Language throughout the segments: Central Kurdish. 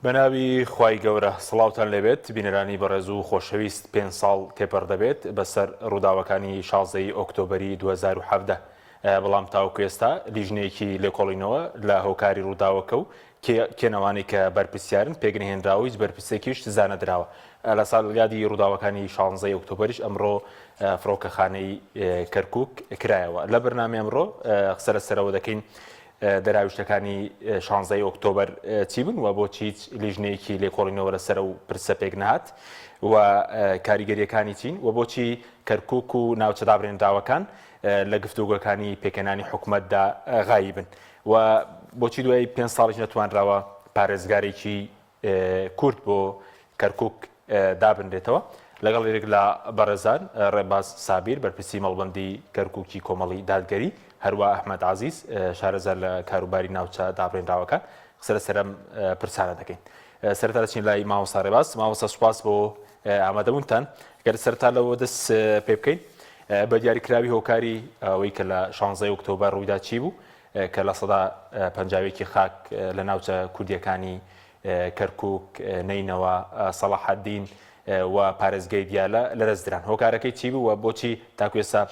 بەناوی خوای گەورە سڵاوتان لێبێت بینەرانی بەڕێز و خۆشەویست پێنج ساڵ تێپەڕ دەبێت بەسەر ڕووداوەکانی شازدەی ئۆکتۆبەری 2017 بەڵام تاوەکو ئێستا لیژنەیەکی لێکۆڵینەوە لە هۆکاری ڕووداوەکە و کێن ئەوانەی کە بەرپرسیارن پێکنەهێنراوە هیچ بەرپرسێکیش سزا نەدراوە. لە ساڵیادی ڕووداوەکانی شانزەی ئۆکتۆبەریش ئەمڕۆ فڕۆکەخانەی کەرکوک کرایەوە. لە بەرنامەی ئەمڕۆ قسە لەسەرەوە دەکەین دەراویشتەکانی شانزەی ئۆکتۆبەر چی بوون و بۆچی هیچ لیژنەیەکی لێکۆڵینەوە لەسەر ئەو پرسە پێک نەهات و کاریگەرییەکانی چین و بۆچی کەرکوک و ناوچە دابرێنراوەکان لە گفتوگۆکانی پێکهێنانی حکومەتدا غایبن. و بۆچی دوای پێنج ساڵیش نەتوانراوە پارێزگارێکی کورد بۆ کەرکوک دابنرێتەوە؟ لەگەڵ یەک لە بەڕێزان ڕێباز سابیر بەرپرسی مەڵبەندی کەرکوکی کۆمەڵی دادگەری، هەروا ئەحمەد عەزیز شارەزا لە کاروباری ناوچە دابڕێنراوەکان قسە لەسەر ئەم پرسانە دەکەین. سەرەتا دەچین لای مامۆستا ڕێباز. مامۆستا سوپاس بۆ ئامادەبوونتان. گەر سەرەتا لەوە دەست پێ بکەین بە دیاریکراوی هۆکاری ئەوەی کە لە شانزەی ئۆکتۆبەر ڕوویدا چی بوو؟ کە 51% خاک لە ناوچە کوردییەکانی کەرکووک، نەینەوا، سەڵاحەدین و پارێزگەی دیالە لەدەست دران. هۆکارەکەی چی بوو و بۆچی تاکو ئێستا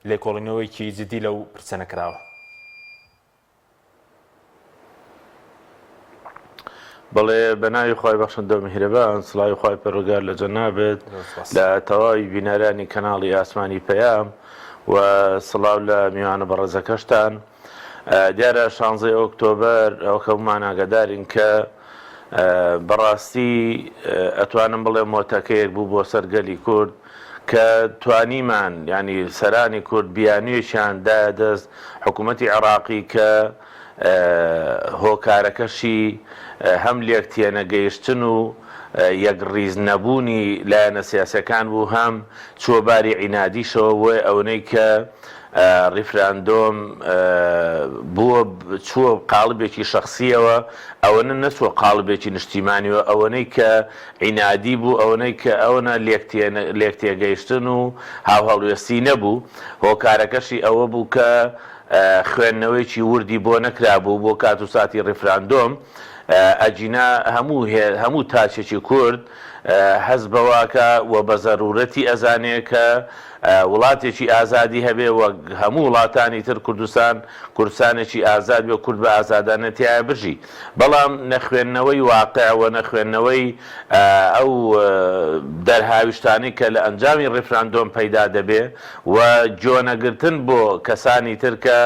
لێکۆڵینەوەیەکی جددی لەو پرسە نەکراوە؟ بەڵێ بە ناوی خوای بەخشندە و میهرەبان سڵاوی خوای پەروەردگار لە جەنابت لە تەواوی بینەرانی کەناڵی ئاسمانی پەیام و سڵاو لە میوانە بەڕێزەکەشتان دیارە شانزەی ئۆکتۆبەر ئەوە کە هەموومان ئاگادارین کە بەڕاستی ئەتوانم بڵێم مۆتەکەیەک بوو بۆ سەر گەلی کورد کە توانیمان یانی سەرانی کورد بیانویەکیان دایە دەست حکوومەتی عێڕاقی کە هۆکارەکەشی هەم لێک تێنەگەیشتن و یەکڕیز نەبوونی لایەنە سیاسیەکان بوو هەم چووە باری عینادیشەوە بۆیە ئەونەی کە ڕیفراندۆم بووە چووە قاڵبێکی شەخسیەوە ئەوەنە نەچووە قاڵبێکی نیشتیمانیەوە ئەوەنەی کە عینادی بوو ئەوەنەی کە ئەوەنە لێک تێگەیشتن و هاوهەڵوێستی نەبوو هۆکارەکەشی ئەوە بوو کە خوێندنەوەیەکی وردی بۆ نەکرابوو بۆ کات و ساتی ڕیفراندۆم ئەگینا هەموو هەموو تاکێکی کورد هەست بەوە ئەکا و بە زەرورەتی ئەزانێ کە وڵاتێکی ئازادی هەبێ وەک هەموو وڵاتانی تر کوردستان کوردستانێکی ئازاد بێ و کورد بە ئازادانە تیایا بژی بەڵام نەخوێندنەوەی واقع و نەخوێندنەوەی ئەو دەرهاویشتانەی کە لە ئەنجامی ڕیفراندۆم پەیدا دەبێ و گۆنەگرتن بۆ کەسانی تر کە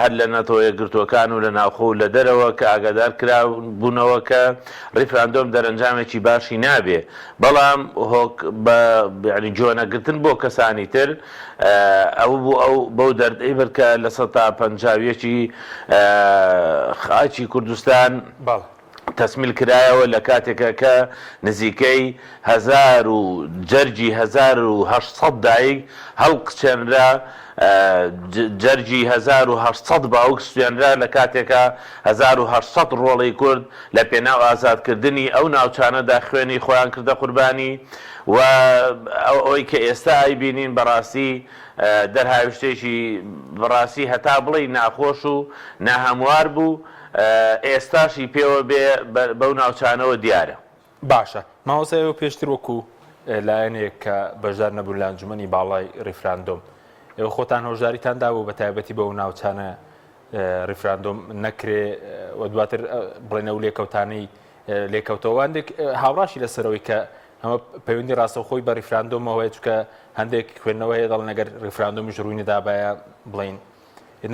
هەر لە نەتەوە یەکگرتووەکان و لە ناوخۆ و لە دەرەوە کە ئاگادار کرابوونەوە کە ڕیفراندۆم دەرەنجامێکی باشی نابێ بەڵام هۆک بە یانی گۆنەگرتن بۆ کەسانی تر ئەوە بوو ئەو بەو دەردەی برد کە 51% ی خاکی کوردستان بەڵێ. تەسمیل کرایەوە لە کاتێکا کە نزیکەی هەزار و جەرگی 1800 دایک هەڵقچێنرا، جەرگی 1800 باوک سوتێنرا لە کاتێکا 1800 ڕۆڵەی کورد لە پێناو ئازادکردنی ئەو ناوچانەدا خوێنی خۆیان کردە قوربانی و ئەوەی کە ئێستا ئەیبینین بەڕاستی دەرهاویشتێکی بەڕاستی هەتا بڵێی ناخۆش و ناهەموار بوو. ئێستاشی پێوە بێ بەو ناوچانەوە دیارە. باشە مامۆستا ئێوە پێشتر وەکو لایەنێک کە بەشدار نەبوون لە ئەنجومەنی باڵای ڕیفراندۆم ئێوە خۆتان هۆشداریتان دابوو بە تایبەتی بەو ناوچانە ڕیفراندۆم نەکرێ و دواتر بڵێن ئەو لێکەوتانەی لێکەوتەوە هەندێک هاوڕاشی لەسەرەوەی کە ئەمە پەیوەندی ڕاستەوخۆی بە ڕیفراندۆمەوە هەیە چونکە هەندێک خوێندنەوە هەیە دەڵێن ئەگەر ڕیفراندۆمیش ڕووی نەدابایە بڵێین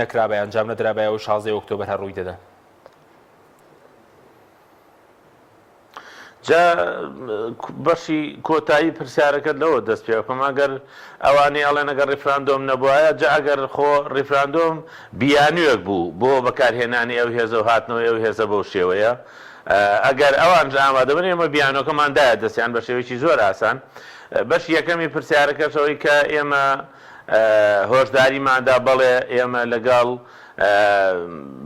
نەکرابایە ئەنجام نەدرابایە ئەو شازدەی ئۆکتۆبەر هەر ڕووی دەدا. جا بەشی کۆتایی پرسیارەکەت لەوە دەست پێ بکەم ئەگەر ئەوانەی ئەڵێن ئەگەر ڕیفراندۆم نەبوایە جا ئەگەر خۆ ڕیفراندۆم بیانوێک بوو بۆ بەکارهێنانی ئەو هێزە و هاتنەوەی ئەو هێزە بەو شێوەیە ئەگەر ئەوانش ئامادە بن ئێمە بیانۆکەمان دایە دەستیان بە شێوەیەکی زۆر ئاسان بەشی یەکەمی پرسیارەکەش ئەوەی کە ئێمە هۆشداریمان دا، بەڵێ ئێمە لەگەڵ.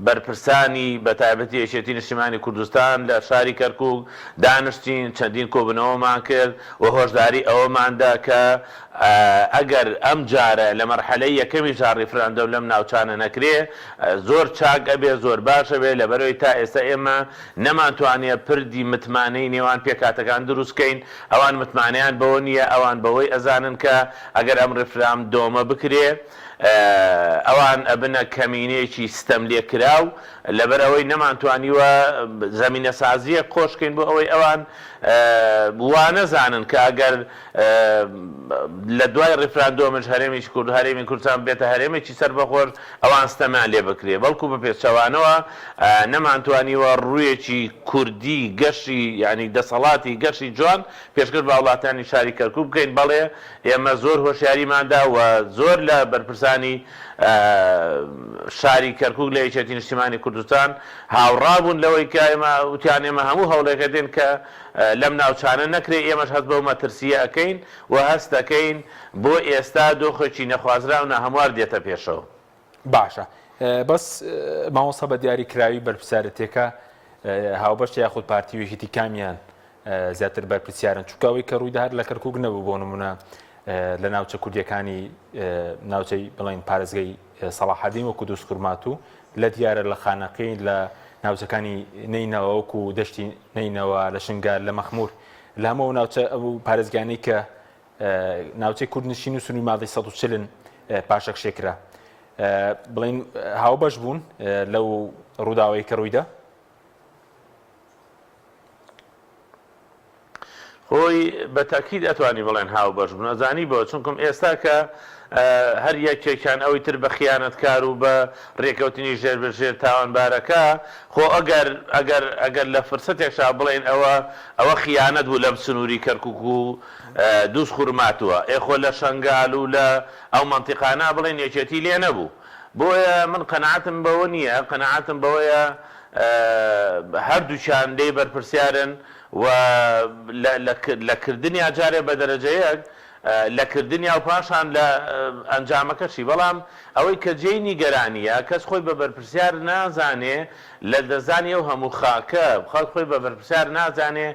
بەرپرسانی بە تایبەتی یەکێتی نیشتیمانی کوردستان لە شاری کەرکوک دانیشتین، چەندین کۆبوونەوەمان کرد و هۆشداری ئەوەمان دا کە ئەگەر ئەم جارە لە مەرحەلەی یەکەمیشدا ڕیفراندۆم لەم ناوچانە نەکرێ زۆر چاک ئەبێ، زۆر باش ئەبێ، لەبەرئەوەی تا ئێستا ئێمە نەمانتوانیە پردی متمانەی نێوان پێکهاتەکان دروست کەین، ئەوان متمانەیان بەوە نییە، ئەوان بەوەی ئەزانن کە ئەگەر ئەم ڕیفراندۆمە بکرێ ئەوان ئەبنە کەمینەیەکی ستەملێکراو، لەبەرئەوەی نەمانتوانیوە زەمینەسازییەک خۆش کەین بۆ ئەوەی ئەوان وانەزانن کە ئەگەر لە دوای ڕیفراندۆمش هەرێمێکی کورد هەرێمی کوردستان ببێتە هەرێمێکی سەربەخۆش ئەوان ستەمیان لێ بکرێ، بەڵکو بە پێچەوانەوە نەمانتوانیوە ڕوویەکی کوردی گەشی یانی دەسەڵاتی گەشی جوان پێشکەش بە هاوڵاتیانی شاری کەرکوک بکەین، بەڵێ ئێمە زۆر هۆشیاریمان دا و زۆر لە بەرپرسانی شاری کەرکوک لە یەکێتی نیشتیمانی کوردستان هاوڕا بوون لەوەی کە ئێمە وتیان ئێمە هەموو هەوڵێک ئەدەین کە لەم ناوچانە نەکرێ، ئێمەش هەست بەو مەترسییە ئەکەین و هەست دەکەین بۆ ئێستا دۆخێکی نەخوازراو ناهەموار دێتە پێشەوە. باشە بەس مامۆستا بە دیاری کراوی بەرپرسیارەتیەکە هاوبەشە یاخود پارتی و یەکێتی کامیان زیاتر بەرپرسیارن چونکە ئەوەی کە ڕوویدا هەر لە کەرکوک نەبوو بۆ نمونە لە ناوچە کوردیەکانی ناوچەی بڵین پارێزگەی سەڵاحەدین وەکو دووسخورماتوو لە دیارە لە خانەقین لە ناوچەکانی نەینەوە وەکو دەشتی نەینەوە لە شنگال لە مەخمور لە هەموو ناوچە ئەو پارێزگانەی کە ناوچەی کوردنشین و سنووری مادەی 140 پاشەکشێ کرا بڵین هاوبەش بوون لەو ڕووداوەی کە ڕوویدا؟ خۆی بە تەئکید ئەتوانی بڵێن هاوبەش بوون ئەزانی بۆ چونکم ئێستا کە هەر یەکێکیان ئەوی تر بە خیانەتکار و بە رێکەوتنی ژێر بە ژێر تاوانبارەکە خۆ ئەگەر ئەگەر ئەگەر لە فرسەتێکشا بڵێن ئەوە ئەوە خیانەت بوو لەم سنووری کەرکوک و دووز خورماتووە ئێ خۆ لە شەنگال و لە ئەو مەنتیقانە بڵێن یەکێتی لێ نەبوو بۆیە من قەناعەتم بەوە نییە قەناعەتم بەوەیە هەردووکیان لێی بەرپرسیارن و لە کردنیا جارێ بە دەرەجە یەک لە کردنیا و پاشان لە ئەنجامەکەشی بەڵام ئەوەی کە جێی نیگەرانییە کەس خۆی بە بەرپرسیار نازانێ لە دەستدانی ئەو هەموو خاکە خەڵک خۆی بە بەرپرسیار نازانێ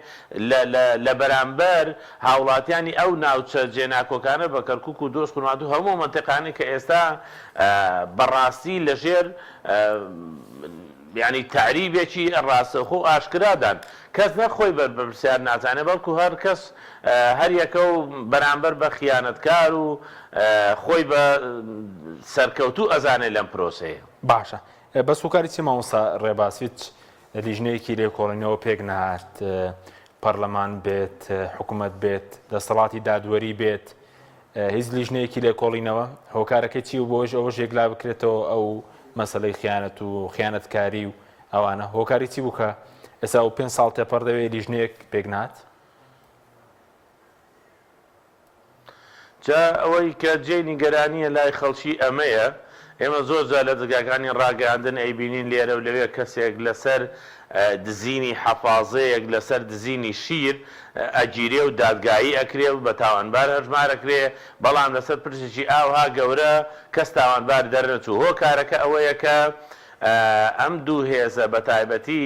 لە لە لە بەرامبەر هاوڵاتیانی ئەو ناوچە جێناکۆکانە بە کەرکوک و دوز خورماتوو هەموو مەنتیقانەی کە ئێستا بە ڕاستی لە ژێر یانی تەعریبێکی ڕاستەوخۆ و ئاشکرادان. کەس نەک خۆی بە بەرپرسیار نازانێ بەڵکو هەر کەس هەر یەکە و بەرامبەر بە خیانەتکار و خۆی بە سەرکەوتوو ئەزانێ لەم پرۆسەیە. باشە بەس هۆکاری چیە مامۆستا ڕێباز هیچ لیژنەیەکی لێکۆڵینەوە پێک نەهات پەرلەمان بێت حکومەت بێت دەسەڵاتی دادوەری بێت هیچ لیژنەیەکی لێکۆڵینەوە هۆکارەکەی چی و بۆش ئەوەش یەکلا بکرێتەوە ئەو مەسەلەی خیانەت و خیانەتکاری و ئەوانە هۆکاری چی بوو کە ئێستا و پێ ساڵ تێپەڕ دەوێت لیژنەیەک پێک نات؟ جا ئەوەی کە جێی نیگەرانییە لای خەڵکی ئەمەیە، ئێمە زۆر جار لە دەزگاکانی ڕاگەیاندن ئەیبینین لێرە و لەوێ کەسێک لەسەر دزینی حەفازەیەک، لەسەر دزینی شیر ئەگیرێ و دادگایی ئەکرێ و بە تاوانبار هەژمار ئەکرێ، بەڵام لەسەر پرسێکی ئاوها گەورە کەس تاوانبار دەرنەچوو. هۆکارەکە ئەوەیە کە ئەم دوو هێزە بە تایبەتی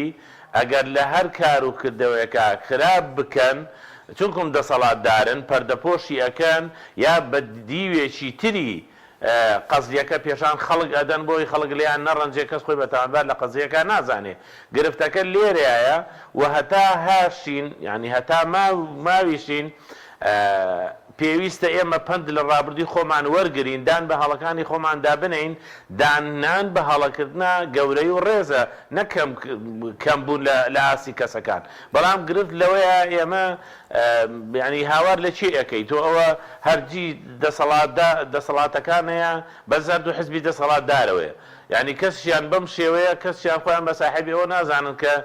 ئەگەر لە هەر کار و کردەوەیەکا خراپ بکەن چونکوم دەسەڵاتدارن پەردەپۆشی ئەکەن یا بە دیوێکی تری قەزیەکە پێشان خەڵک ئەدەن بۆی خەڵک لێیان نەڕەنجێ کەس خۆی بە تاوانبار لە قەزیەکە نازانێ گرفتەکە لێرەیایە و هەتا هاشین یانی هەتا ماویشین پێویستە ئێمە پەند لە ڕابردووی خۆمان وەرگرین، دان بە هەڵەکانی خۆماندا بنێین، داننان بە هەڵەکردنە گەورەی و ڕێزە نەک کەم کەم بوون لە لە ئاستی کەسەکان. بەڵام گرفت لەوەیە ئێمە یانی هاوار لە کێ ئەکەی تۆ ئەوە هەرجی دەسەڵاتدا دەسەڵاتەکانەیە بەس هەردوو حزبی دەسەڵاتدارەوەیە یانی کەسیان بەم شێوەیە کەسیان خۆیان بە ساحێبی ئەوە نازانن کە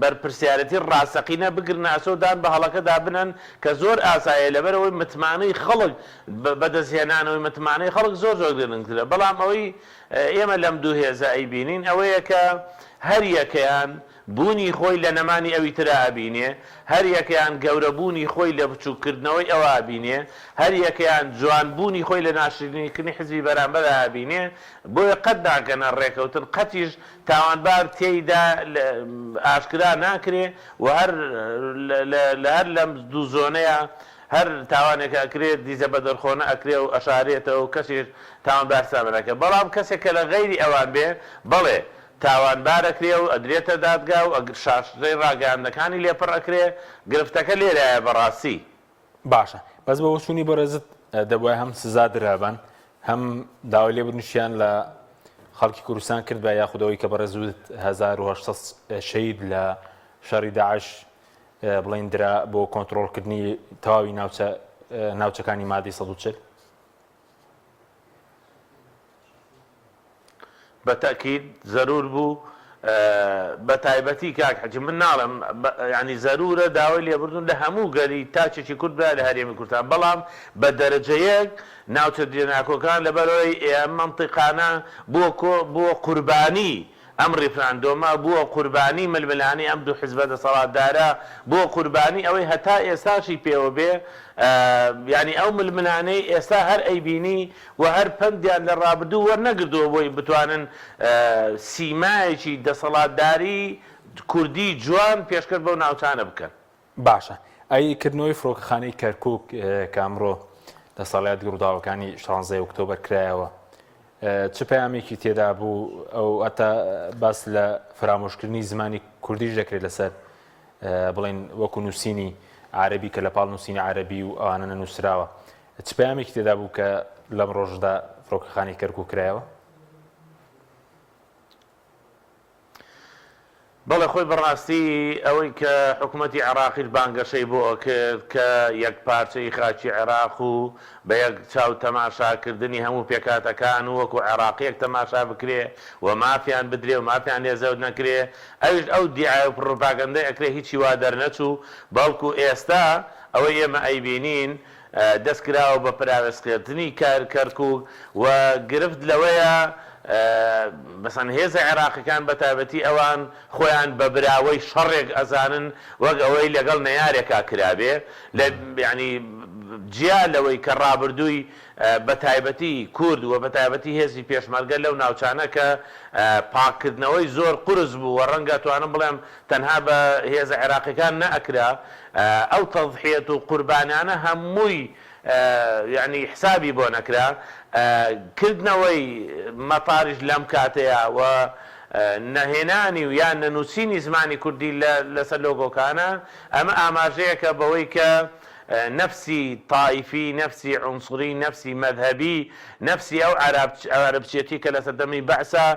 بەرپرسیارێتی ڕاستەقینە بگرنە ئەستۆ دان بە هەڵەکەدا بنەن کە زۆر ئاسایە لەبەرئەوەی متمانەی خەڵک بەدەستهێنانەوەی متمانەی خەڵک زۆر زۆر گرنگترە بەڵام ئەوەی ئێمە لەم دوو هێزە ئەیبینین ئەوەیە کە. هەر یەکەیان بوونی خۆی لە نەمانی ئەوی ترا ئەبینێ، هەر یەکەیان گەورە بوونی خۆی لە بچووک کردنەوەی ئەوا ئەبینێ، هەر یەکەیان جوان بوونی خۆی لە ناشرینی کردنی حزبی بەرامبەرا ئەبینێ، بۆیە قەت ناگەنە ڕێکەوتن، قەتیش تاوانبار تێیدا ئاشکرا ناکرێ و هەر لە هەر لەم دوو زۆنەیا هەر تاوانێک ئەکرێ دیزە بەدەرخۆنە ئەکرێ و ئەشارێتەوە و کەسیش تاوانبار حساب ناکرێ، بەڵام کەسێک کە لە غەیری ئەوان بێ بەڵێ تاوانبار ئەکرێ و ئەدرێتە دادگا و شاشەی ڕاگەیاندنەکانی لێ پڕ ئەکرێ، گرفتەکە لێرایە بەڕاستی. باشە بەس بە بۆچوونی بەڕێزت دەبوایە هەم سزا درابان هەم داوای لێبوردنیشیان لە خەڵکی کوردستان کردبا یاخود ئەوەی کە بەڕێز وتت 1800 شەهید لە شەڕی داعش بڵێن درا بۆ کۆنتڕۆڵکردنی تەواوی ناوچە ناوچەکانی مادەی 140؟ بە تەئکید زەرور بوو بە تایبەتی کاک حەجی من ناڵێم یانی زەرورە داوای لێبوردن لە هەموو گەلی تاکێکی کورد برا لە هەرێمی کوردستان بەڵام بە دەرەجە یەک ناوچە جێناکۆکان لەبەرئەوەی ئەم مەنتیقانە بووە کۆ بووە قوربانی ئەم ڕیفراندۆمە بووە قوربانی ململانێی ئەم دوو حزبە دەسەڵاتدارە، بووە قوربانی ئەوەی هەتا ئێستاشی پێوە بێ، یانی ئەو ململانێی ئێستا هەر ئەیبینی و هەر پەندیان لە ڕابردوو وەرنەگرتووە بۆی بتوانن سیمایەکی دەسەڵاتداری کوردی جوان پێشکەش بەو ناوچانە بکەن. باشە ئەی کردنەوەی فڕۆکەخانەی کەرکوک کە ئەمڕۆ لە ساڵیادی ڕووداوەکانی شانزەی ئۆکتۆبەر کرایەوە چ پەیامێکی تێدا بوو ئەو ئەتا باس لە فرامۆشکردنی زمانی کوردیش دەکرێت لەسەر بڵێن وەکو نووسینی عربی کە لە پاڵ نووسینی عربی و ئەوانە نەنووسراوە چ پەیامێکی تێدا بوو کە لەم ڕۆژدا فڕۆکەخانەی کەرکوک کرایەوە؟ بەڵێ خۆی بەڕاستی ئەوەی کە حکومەتی عێڕاقیش بانگەشەی بۆ ئەکرد کە یەکپارچەیی خاکی عێراق و بە یەک چاو تەماشا کردنی هەموو پێکهاتەکان و وەکو عێڕاقیەک تەماشا بکرێ و مافیان بدرێ و مافیان لێ زەوت نەکرێ ئەویش ئەو دیعای و پڕوپاگەندەی ئەکرێ هیچی وا دەرنەچوو بەڵکو ئێستا ئەوەی ئێمە ئەیبینین دەست کراوە بە پراوێزکردنی کەرکوک و گرفت لەوەیە مەسەن هێزە عێراقیەکان بە تایبەتی ئەوان خۆیان بە براوەی شەڕێک ئەزانن وەک ئەوەی لەگەڵ نەیارێکا کرابێ لە یانی جیا لەوەی کە ڕابردووی بە تایبەتی کورد و بە تایبەتی هێزی پێشمەرگە لەو ناوچانە کە پاککردنەوەی زۆر قورس بوو و ڕەنگە توانم بڵێم تەنها بە هێزە عێراقیەکان نەئەکرا ئەو تەزحیەت و قوربانیانە هەمووی یەعنی حسابی بۆ نەکرا کردنەوەی مەتاریش لەم کاتەیا و نەهێنانی و یان نەنووسینی زمانی کوردی لەسەر لۆگۆکانە ئەمە ئاماژەیەکە بەوەی کە نەفسی تایفی، نەفسی عونسوری، نەفسی مەزهەبی، نەفسی ئەو عەرەبچێتی کە لە سەردەمی بەعسا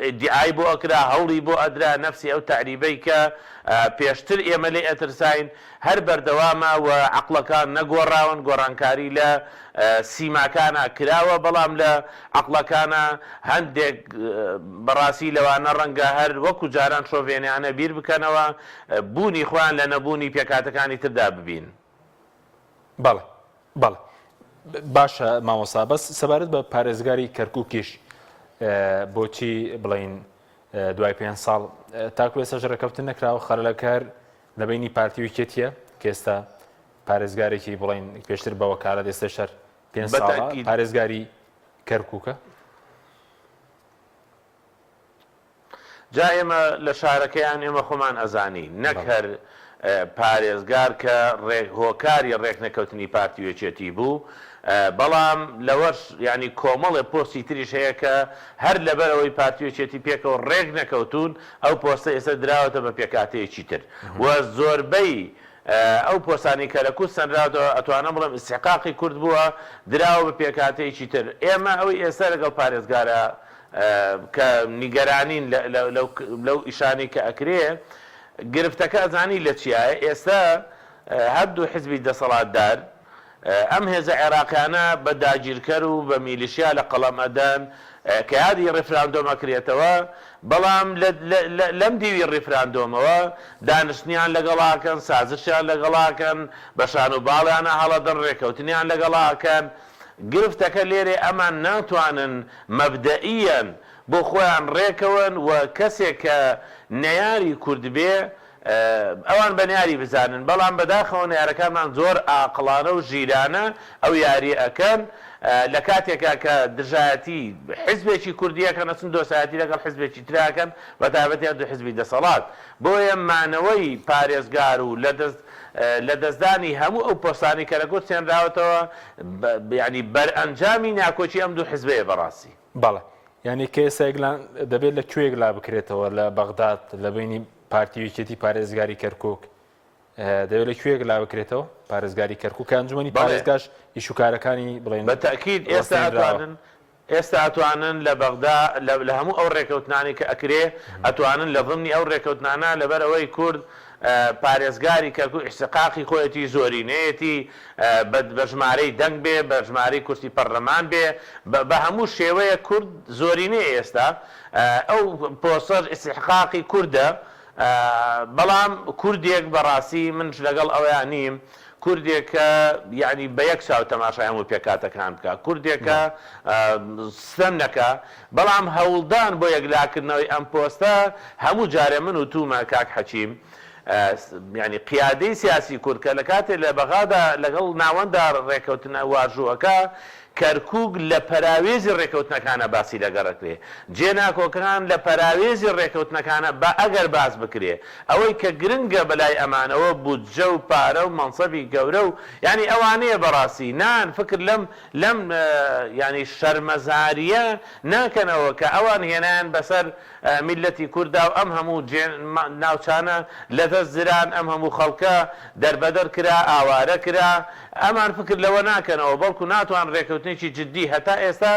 ئیدیعای بۆ ئەکرا، هەوڵی بۆ ئەدرا، نەفسی ئەو تەعریبەی کە پێشتر ئێمە لێی ئەترساین هەر بەردەوامە و عەقڵەکان نەگۆڕاون، گۆڕانکاری لە سیماکانا کراوە بەڵام لە عەقڵەکانا هەندێک بەڕاستی لەوانە ڕەنگە هەر وەکو جاران شۆڤێنیانە بیر بکەنەوە، بوونی خۆیان لە نەبوونی پێکهاتەکانی تردا ببین. بەڵێ بەڵێ باشە مامۆستا بەس سەبارەت بە پارێزگاری کەرکوکیش بۆچی بڵین دوای پێ ساڵ تاکو ئێستاش ڕێکەوتن نەکراوە خەلەکە هەر لە بینی پارتی و یەکێتیە کە ئێستا پارێزگارێکی بڵین پێشتر بە وەکالەت ئێستا شەر پێ ساڵە پارێزگاری کەرکوکە. جا ئێمە لە شارەکەیان ئێمە خۆمان ئەزانین نەک هەر پارێزگار کە هۆکاری ڕێکنەکەوتنی پارتی و یەکێتی بوو بەڵام لەوەش یانی کۆمەڵێ پۆستی تریش هەیە کە هەر لەبەر ئەوەی پارتی و یەکێتی پێکەوە ڕێک نەکەوتوون ئەو پۆستە ئێستا دراوەتە بە پێکهاتەیەکی تر و زۆربەی ئەو پۆستانەی کە لە کورد سەنراوەتەوە ئەتوانم بڵێم ئیستحقاقی کورد بووە دراوە بە پێکهاتەیەکی تر ئێمە ئەوەی ئێستا لەگەڵ پارێزگارە کە نیگەرانین لەو ئیشانەی کە ئەکرێ گرفتەکە ئەزانی لە چیایە ئێستا هەردوو حزبی دەسەڵاتدار ئەم هێزە عێراقیانە بە داگیرکەر و بە میلیشیا لە قەڵەم ئەدەن کە یادی ڕیفراندۆم ئەکرێتەوە بەڵام لەم دیوی ڕیفراندۆمەوە دانیشتنیان لەگەڵا ئەکەن سازشیان لەگەڵا ئەکەن بە شان و باڵیانە هەڵەدەن ڕێکەوتنیان لەگەڵا ئەکەن گرفتەکە لێرەیە ئەمان ناتوانن مەبدەئیەن. بۆ خۆیان ڕێکەون و کەسێک کە نەیاری کورد بێ ئەوان بە نەیاری بزانن، بەڵام بەداخەوە نەیارەکانمان زۆر ئاقڵانە و ژیرانە ئەو یاریە ئەکەن، لە کاتێکا کە دژایەتی حزبێکی کوردی ئەکەن ئەچن دۆستایەتی لەگەڵ حزبێکی ترا ئەکەن بەتایبەتی هەردوو حزبی دەسەڵات، بۆیە مانەوەی پارێزگار و لەدەست لەدەستدانی هەموو ئەو پۆستانەی کە لە کورد سێنراوەتەوە یانی بەرئەنجامی ناکۆکی ئەم دوو حزبەیە بەڕاستی. بەڵێ یانی کە ئێستا یەکلا دەبێت لە کوێ یەکلا بکرێتەوە لە بەغداد لە بەینی پارتی و یەکێتی پارێزگاری کەرکک دەبێت لە کوێ یەکلا بکرێتەوە پارێزگاری کەرکک کە ئەنجومەنی پارێزگاش ئیش و کارەکانی بڵێن بە تەئکید ئێستا ئەتوانن ئێستا ئەتوانن لە بەغدا لە هەموو ئەو ڕێکەوتنانەی کە ئەکرێ ئەتوانن لە ضمنی ئەو ڕێکەوتنانە لەبەر ئەوەی کورد پارێزگاری کەرکوک ئیستحقاقی خۆیەتی زۆرینەیەتی بە ژمارەی دەنگ بێ بە ژمارەی کورسی پەرلەمان بێ بە هەموو شێوەیەک کورد زۆرینەیە ئێستا ئەو پۆستەش ئیستحقاقی کوردە بەڵام کوردێک بەڕاستی منش لەگەڵ ئەوەیا نیم کوردێک کە یەعنی بە یەک چاو تەماشای هەموو پێکهاتەکان بکا، کوردێک کە ستەم نەکا، بەڵام هەوڵدان بۆ یەکلاکردنەوەی ئەم پۆستە هەموو جارێ من وتوومە کاک حەکیم یەعنی قیادەی سیاسی کورد کە لە کاتێ لە بەغادا لەگەڵ ناوەندا ڕێکەوتن واژوو ئەکا کەرکوک لە پەراوێزی ڕێکەوتنەکانە باسی لەگەڕ ئەکرێ، جێ ناکۆکەکان لە پەراوێزی ڕێکەوتنەکانە با ئەگەر باس بکرێ، ئەوەی کە گرنگە بەلای ئەمانەوە بودجە و پارە و مەنسەبی گەورە و یانی ئەوانەیە بەڕاستی نان فکر لەم لەم یانی شەرمەزاریە ناکەنەوە کە ئەوان هێنایان بەسەر میللەتی کورددا و ئەم هەموو جێ ناوچانە لەدەست دران، ئەم هەموو خەڵکە دەربەدەر کرا، ئاوارە کرا، ئەمان فکر لەوە ناکەنەوە، بەڵکو ناتوان رێکەوتنێکی جدی هەتا ئێستا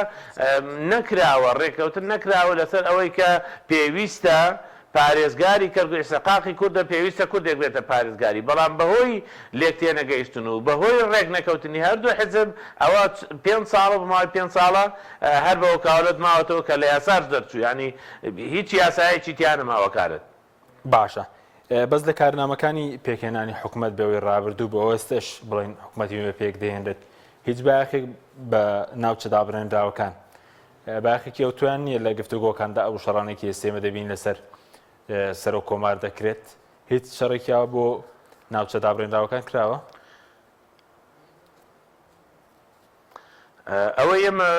نەکراوە، رێکەوتن نەکراوە لەسەر ئەوەی کە پێویستە پارێزگاری کەرکوک ئیستحقاقی کوردە، پێویستە کوردێک بێتە پارێزگاری، بەڵام بەهۆی لێکتێنەگەیشتن و بەهۆی رێکنەکەوتنی هەردوو حزب ئەوە پێنج ساڵە بۆ ماوەی پێنج ساڵە هەر بە وەکالەت ماوەتەوە کە لە یاساش دەرچوو یانی هیچ یاسایەکی تیا نەما وەکالەت. باشە بەس لە کارنامەکانی پێکهێنانی حکومەت بەوەی ڕابردوو بۆ ئێستش بڵێن حکومەتی نوێ پێک دەهێنرێت هیچ بایەخێک بە ناوچە دابڕێنراوەکان بایەخێکی ئەوتۆیان نییە لە گفتوگۆکاندا ئەو شەڕانێکی ئێستێمە دەبین لەسەر سەرۆک کۆمار دەکرێت هیچ شەڕێکیاوە بۆ ناوچە دابڕێنراوەکان کراوە؟ ئەوەی ئێمە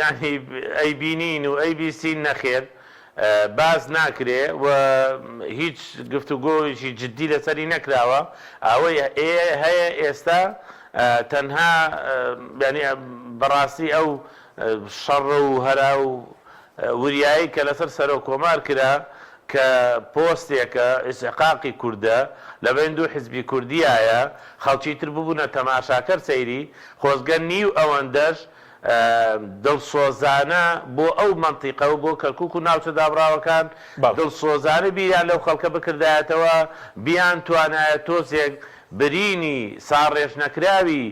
یانی ئەیبینین و ئەیبیستین نەخێر باس ناکرێ و هیچ گفتوگۆیەکی جدی لەسەری نەکراوە ئەوەی هەیە ئێستا تەنها یانی بەڕاستی ئەو شەڕ و هەرا و وریایی کە لەسەر سەرۆک کۆمار کرا کە پۆستێکە ئیستحقاقی کوردە لە بەین دوو حزبی کوردیایە خەڵکی تر ببونە تەماشاکەر سەیری خۆزگە نیو ئەوەندەش دڵسۆزانە بۆ ئەو مەنتیقە و بۆ کەرکوک و ناوچە دابڕاوەکان دڵسۆزانە بیریان لەو خەڵکە بکردایەتەوە بیان توانایە تۆزێک برینی ساڕێژنەکراوی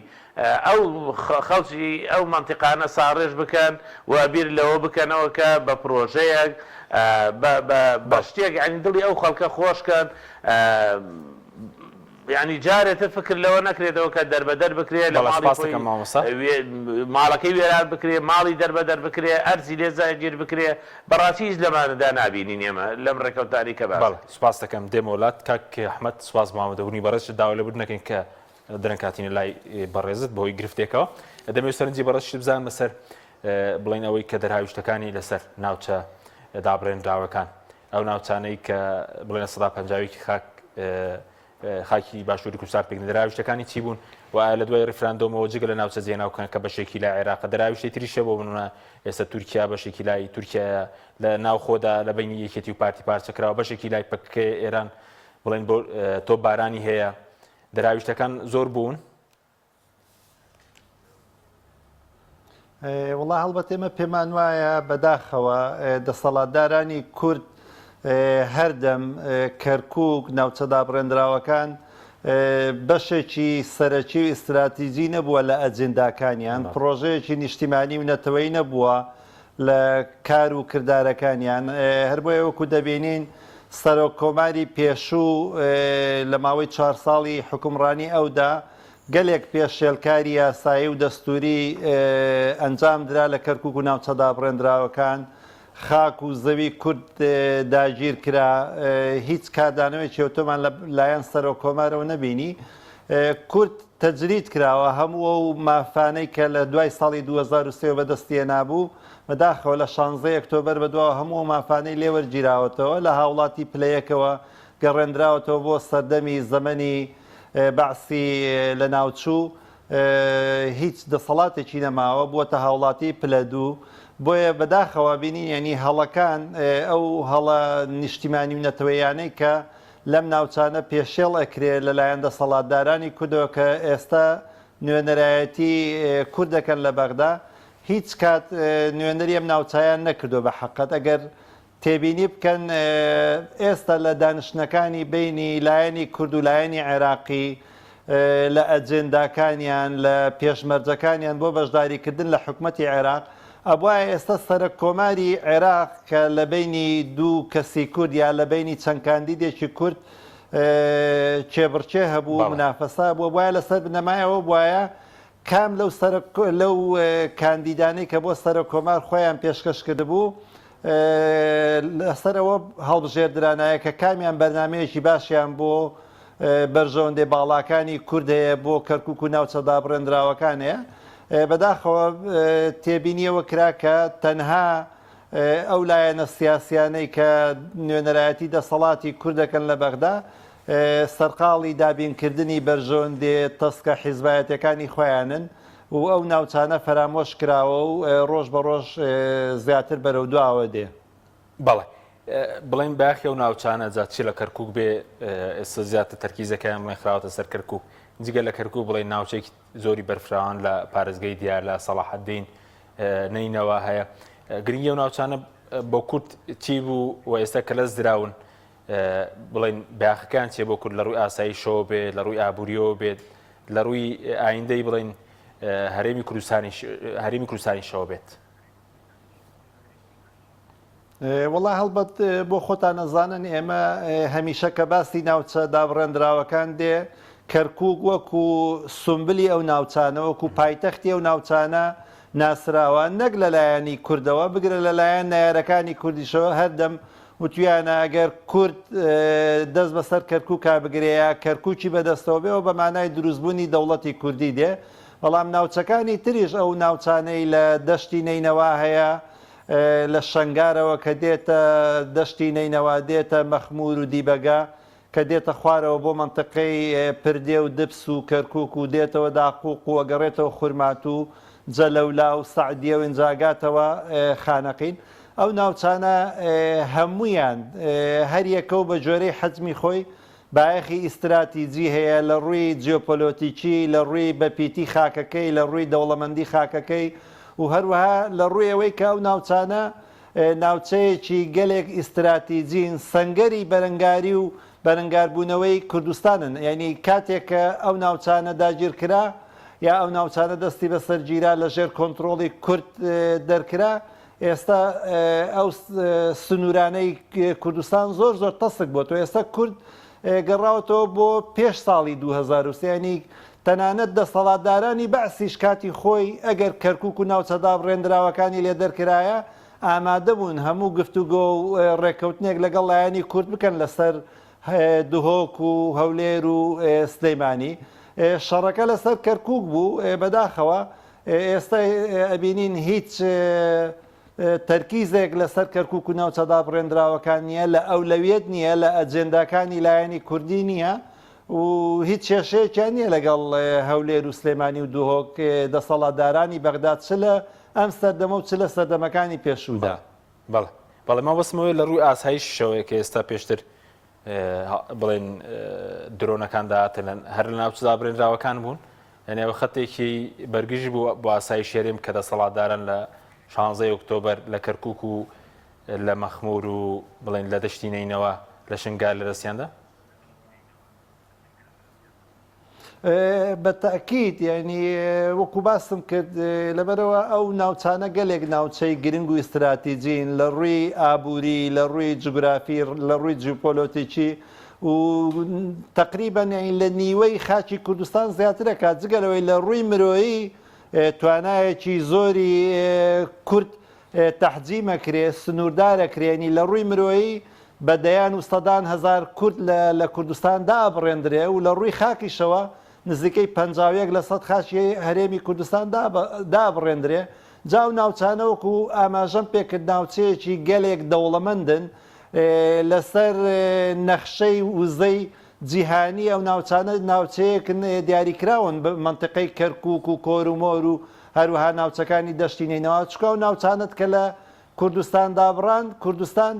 ئەو خەڵکی ئەو مەنتیقانە ساڕێژ بکەن و بیر لەوە بکەنەوە کە بە پرۆژەیەک بە بە بە شتێک یانی دڵی ئەو خەڵکە خۆش کەن یانی جارێ تر فکر لەوە نەکرێتەوە کە دەربەدەر بکرێ لە بەڵێ ماڵی سپاست خۆی دەکەم مامۆستا. ماڵەکەی وێران بکرێ ماڵی دەربەدەر بکرێ ئەرزی لێ زاگیر بکرێ بەڕاستی هیچ لەمانەدا نابینین ئێمە لەم ڕێکەوتانەی کە باس بەڵێ دەکرێ. سپاست دەکەم دێمەوە لات کاک ئەحمەد سپاس بۆ ئامادەبوونی بەڕێزت داوای لێبوردن دەکەین کە درەنگ هاتینە لای بەڕێزت بەهۆی گرفتێکەوە دەمەوێت سەرنجی بەڕێزیشت بزانم لەسەر بڵێن ئەوەی کە دەرهاویشتەکانی لەسەر ناوچە دابڕێنراوەکان ئەو ناوچانەی کە بڵێن 50 خاک خاکی باشووری کوردستان پێک دراویشتەکانی چی بوون و ئایا لە دوای ڕیفراندۆمەوە جگە لە ناوچە جێناوکان کە بەشێکی لای عێراق دراویشتی تریشە بۆ بنونە ئێستا تورکیا بەشێکی لای تورکیا لە ناوخۆدا لە بینی یەکێتی و پارتی پارچە کراوە بەشێکی لای پەکەکە ئێران بڵێن بۆ تۆپبارانی هەیە دراویشتەکان زۆر بوون؟ وڵا هەڵبەت ئێمە پێمان وایە بەداخەوە دەسەڵاتدارانی کورد هەردەم کەرکک ناوچە دابڕێنراوەکان بەشێکی سەرەکی و ئیستراتیجی نەبووە لە ئەجنداکانیان پرۆژەیەکی نیشتیمانی و نەتەوەی نەبووە لە کار و کردارەکانیان، هەر بۆیە وەکو دەبینین سەرۆک کۆماری پێشوو لە ماوەی چوار ساڵی حوکمڕانی ئەودا گەلێک پێشێلکاری یاسایی و دەستووری ئەنجام درا لە کەرکوک و ناوچە دابڕێندراوەکان. خاک و زەوی کورد داگیر کرا هیچ کاردانەوەیەکی ئەوتۆمان لە لایەن سەرۆک کۆمارەوە نەبینی. کورد تەجرید کراوە، هەموو ئەو مافانەی کە لە دوای ساڵی 2003 وە بەدەستی هێنابوو، بەداخەوە لە شانزەی ئەکتۆبەر بەدواوە هەموو ئەو مافانەی لێ وەرگیراوەتەوە، لە هاوڵاتی پلە یەکەوە گەڕێندراوەتەوە بۆ سەردەمی زەمەنی بەعسی لەناوچوو، هیچ دەسەڵاتێکی نەماوە، بووەتە هاوڵاتی پلە دوو. بۆیە بەداخەوە بینین یانی هەڵەکان، ئەو هەڵە نیشتیمانی و نەتەوەییانەی کە لەم ناوچانە پێشێڵ ئەکرێ لەلایەن دەسەڵاتدارانی کوردەوە کە ئێستا نوێنەرایەتی کورد دەکەن لە بەغدا، هیچ کات نوێنەری ئەم ناوچایان نەکردوە بە حەقەت ئەگەر تێبینی بکەن ئێستا لە دانیشتنەکانی بەینی لایەنی کورد و لایەنی عێراقی لە ئەجێنداکانیان لە پێشمەرجەکانیان بۆ بەشداریکردن لە حکومەتی عێراق ئەبوایە ئێستا سەرەک کۆماری عێراق کە لە بەینی دوو کەسی کورد یا لە بەینی چەند کاندیدێکی کورد کێبڕکێ هەبوو منافەسە بووە بوایە لەسەر بنەمای ئەوە بوایە کام لەو سەرۆک لەو کاندیدانەی کە بۆ سەرۆک کۆمار خۆیان پێشکەش کردبوو لەسەر ئەوە هەڵبژێردرانایە کە کامیان بەرنامەیەکی باشیان بۆ بەرژەوەندێ باڵاکانی کورد هەیە بۆ کەرکک و ناوچە دابڕێنراوەکان هەیە بەداخەوە تێبینیەوە کرا کە تەنها ئەو لایەنە سیاسیانەی کە نوێنەرایەتی دەسەڵاتی کورد دەکەن لە بەغدا سەرقاڵی دابینکردنی بەرژەوەندێ تەسکە حیزبایەتیەکانی خۆیانن و ئەو ناوچانە فەرامۆش کراوە و ڕۆژ بە ڕۆژ زیاتر بەرەو دواوە دێ. بەڵێ بڵێن باخی ئەو ناوچانە جا چی لە کەرکک بێ ئێستا زیاتر تەرکیزەکەیان بڵێن خراوەتە سەر کەرکک جگە لە کەرکک بڵێن ناوچێکی زۆری بەرفراوان لە پارێزگەی دیالە سەڵاحەدین نەینەوا هەیە گرنگی ئەو ناوچانە بۆ کورد چی بوو و ئێستا کە لەس دراون بڵێن بایەخەکان چیە بۆ کورد لە ڕووی ئاسایشەوە بێت لە ڕووی ئابووریەوە بێت لە ڕووی ئایندەی بڵێن هەرێمی کوردستانیش هەرێمی کوردستانیشەوە بێت. وەڵا هەڵبەت بۆ خۆتان ئەزانن ئێمە هەمیشە کە باسی ناوچە دابڕێندراوەکان دێ کەرکوک وەکو سومبلی ئەو ناوچانە وەکو پایتەختی ئەو ناوچانە ناسراوە نەک لەلایەنی کوردەوە بگرە لەلایەن نەیارەکانی کوردیشەوە هەردەم وتویانە ئەگەر کورد دەست بەسەر کەرکوکا بگرێ یا کەرکوکی بەدەستەوە بێ ئەوە بە مانای دروستبوونی دەوڵەتی کوردی دێ بەڵام ناوچەکانی تریش ئەو ناوچانەی لە دەشتی نەینەوا هەیە لە شەنگارەوە کە دێتە دەشتی نەینەوا دێتە مەخمور و دیبەگە کە دێتە خوارەوە بۆ مەنتقەی پردێ و دبس و کەرکوک و دێتەوە داقوق و ئەگەڕێتەوە خورماتوو جەلەولا و سەعدیە و ئینجا ئەگاتەوە خانەقین ئەو ناوچانە هەموویان هەر یەکە و بە جۆرەی حەجمی خۆی بایەخی ئیستراتیجی هەیە لە ڕووی جیۆپۆلۆتیکی، لە ڕووی بەپیتی خاکەکەی، لە ڕووی دەوڵەمەندی خاکەکەی و هەروەها لە ڕووی ئەوەی کە ئەو ناوچانە ناوچەیەکی گەلێک ئیستراتیجین، سەنگەری بەرەنگاری و بەرەنگاربوونەوەی کوردستانن. یانی کاتێک کە ئەو ناوچانە داگیرکرا یا ئەو ناوچانە دەستی بەسەر گیرا لە ژێر کۆنترۆڵی کورد دەرکرا، ئێستا ئەو سنوورانەی کوردستان زۆر زۆر تەسک بۆتەوە. ئێستا کورد گەڕاوەتەوە بۆ پێش ساڵی 2003 ینی تەنانەت دەسەڵاتدارانی بەعسیش کاتی خۆی ئەگەر کەرکوک و ناوچە دابڕێندراوەکانی لێ دەرکرایە ئامادە بوون هەموو گفتوگۆ و ڕێککەوتنێک لەگەڵ لایەنی کورد بکەن لەسەر دهۆک و هەولێر و سلەیمانی. شەڕەکە لەسەر کەرکوک بوو بەداخەوە ئێستا ئەبینین هیچ تەرکیزێک لەسەر کەرکوک و ناوچە دابڕێندراوەکان نییە، لە ئەولەویەت نییە، لە ئەجێنداکانی لایەنی کوردی نییە و هیچ کێشەیەکیان نییە لەگەڵ هەولێر و سلێمانی و دهۆک دەسەڵاتدارانی بەغدا چ لە ئەم سەردەمە و چ لە سەردەمەکانی پێشوودا. بەڵێ بەڵێ مەبەستم ئەوەیە لە ڕووی ئاسایشیشەوەیە کە ئێستا پێشتر بڵێن درۆنەکان داهاتن هەر لە ناوچە دابرێنراوەکان بوون یعنی ئەوە خەتێکی بەرگژ بوو بۆ ئاسایش هەرێم کە دەسەڵاتداران لە 16 ئۆکتۆبەر لە کەرکک و لە مەخمور و بڵێن لە دەشتی نەینەوە لە شنگال لە دەستیاندا بە تەئکید یانی وەکو باسم کرد لەبەرەوە ئەو ناوچانە گەلێک ناوچەی گرنگ و ئیستراتیجین لە ڕووی ئابووری لە ڕووی جوگرافی لە ڕووی جیوپۆلۆتیکی و تقریبا یانی لە نیوەی خاکی کوردستان زیاترەکات جگە لەوەی لە ڕووی مرۆیی توانایەکی زۆری کورد. تەحجیم ئەکرێ، سنووردار ئەکرێ، یانی لە ڕووی مرۆیی بە دەیان و سەدان هەزار کورد لە لە کوردستان دائەبڕێندرێ و لە ڕووی خاکیشەوە نزیکەی 51 لە سەد خاکی هەرێمی کوردستان دائەبڕێندرێ. جا ئەو ناوچانە وەکو ئاماژەم پێکرد ناوچەیەکی گەلێک دەوڵەمەندن لەسەر نەخشەی وزەی جیهانی ئەو ناوچانە ناوچەیەکن دیاریکراون مەنتیقەی کەرکوک و کۆرومۆر و هەروەها ناوچەکانی دەشتی نەینەوا چونکە ئەو ناوچانەت کە لە کوردستان دابڕان کوردستان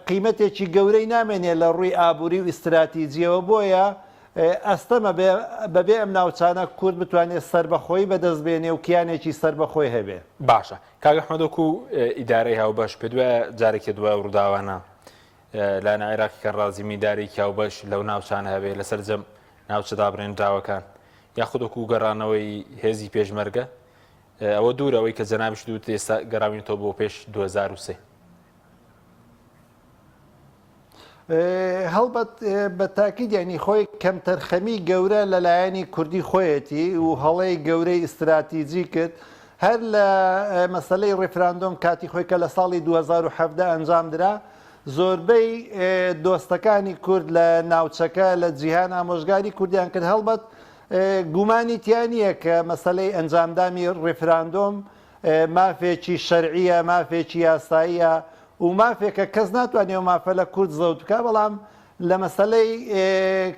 قیمەتێکی گەورەی نامێنێ لە ڕووی ئابووری و ئیستراتیجیەوە بۆیە ئەستەمە بەبێ ئەم ناوچانە کورد بتوانێت سەربەخۆیی بەدەست بێنێ و کیانێکی سەربەخۆی هەبێ. باشە کاک ئەحمەد وەکو ئیدارەی هاوبەش پێت وایە جارێکی دوای ئەو ڕووداوانە لایەنە عێراقیەکان ڕازی میدارێکی هاوبەش لەو ناوچانە هەبێ لە سەرجەم ناوچە دابرێنراوەکان یاخود وەکو گەڕانەوەی هێزی پێشمەرگە ئەوە دوورە ئەوەی کە جەنابیشت وتت ئێستا گەڕاوینەتەوە بۆ پێش 2003. هەڵبەت بە تاکید یانی خۆی کەمتەرخەمی گەورە لە لایەنی کوردی خۆیەتی و هەڵەی گەورەی ئیستراتیجی کرد هەر لە مەسەلەی ڕیفراندۆم کاتی خۆی کە لە ساڵی 2017 ئەنجام درا زۆربەی دۆستەکانی کورد لە ناوچەکە لە جیهان ئامۆژگاری کوردیان کرد هەڵبەت گومانی تیا نییە کە مەسەلەی ئەنجامدانی ڕیفراندۆم مافێکی شەرعییە، مافێکی یاساییە و مافێکە کەس ناتوانێ ئەو مافە لە کورد زەوت بکا، بەڵام لە مەسەلەی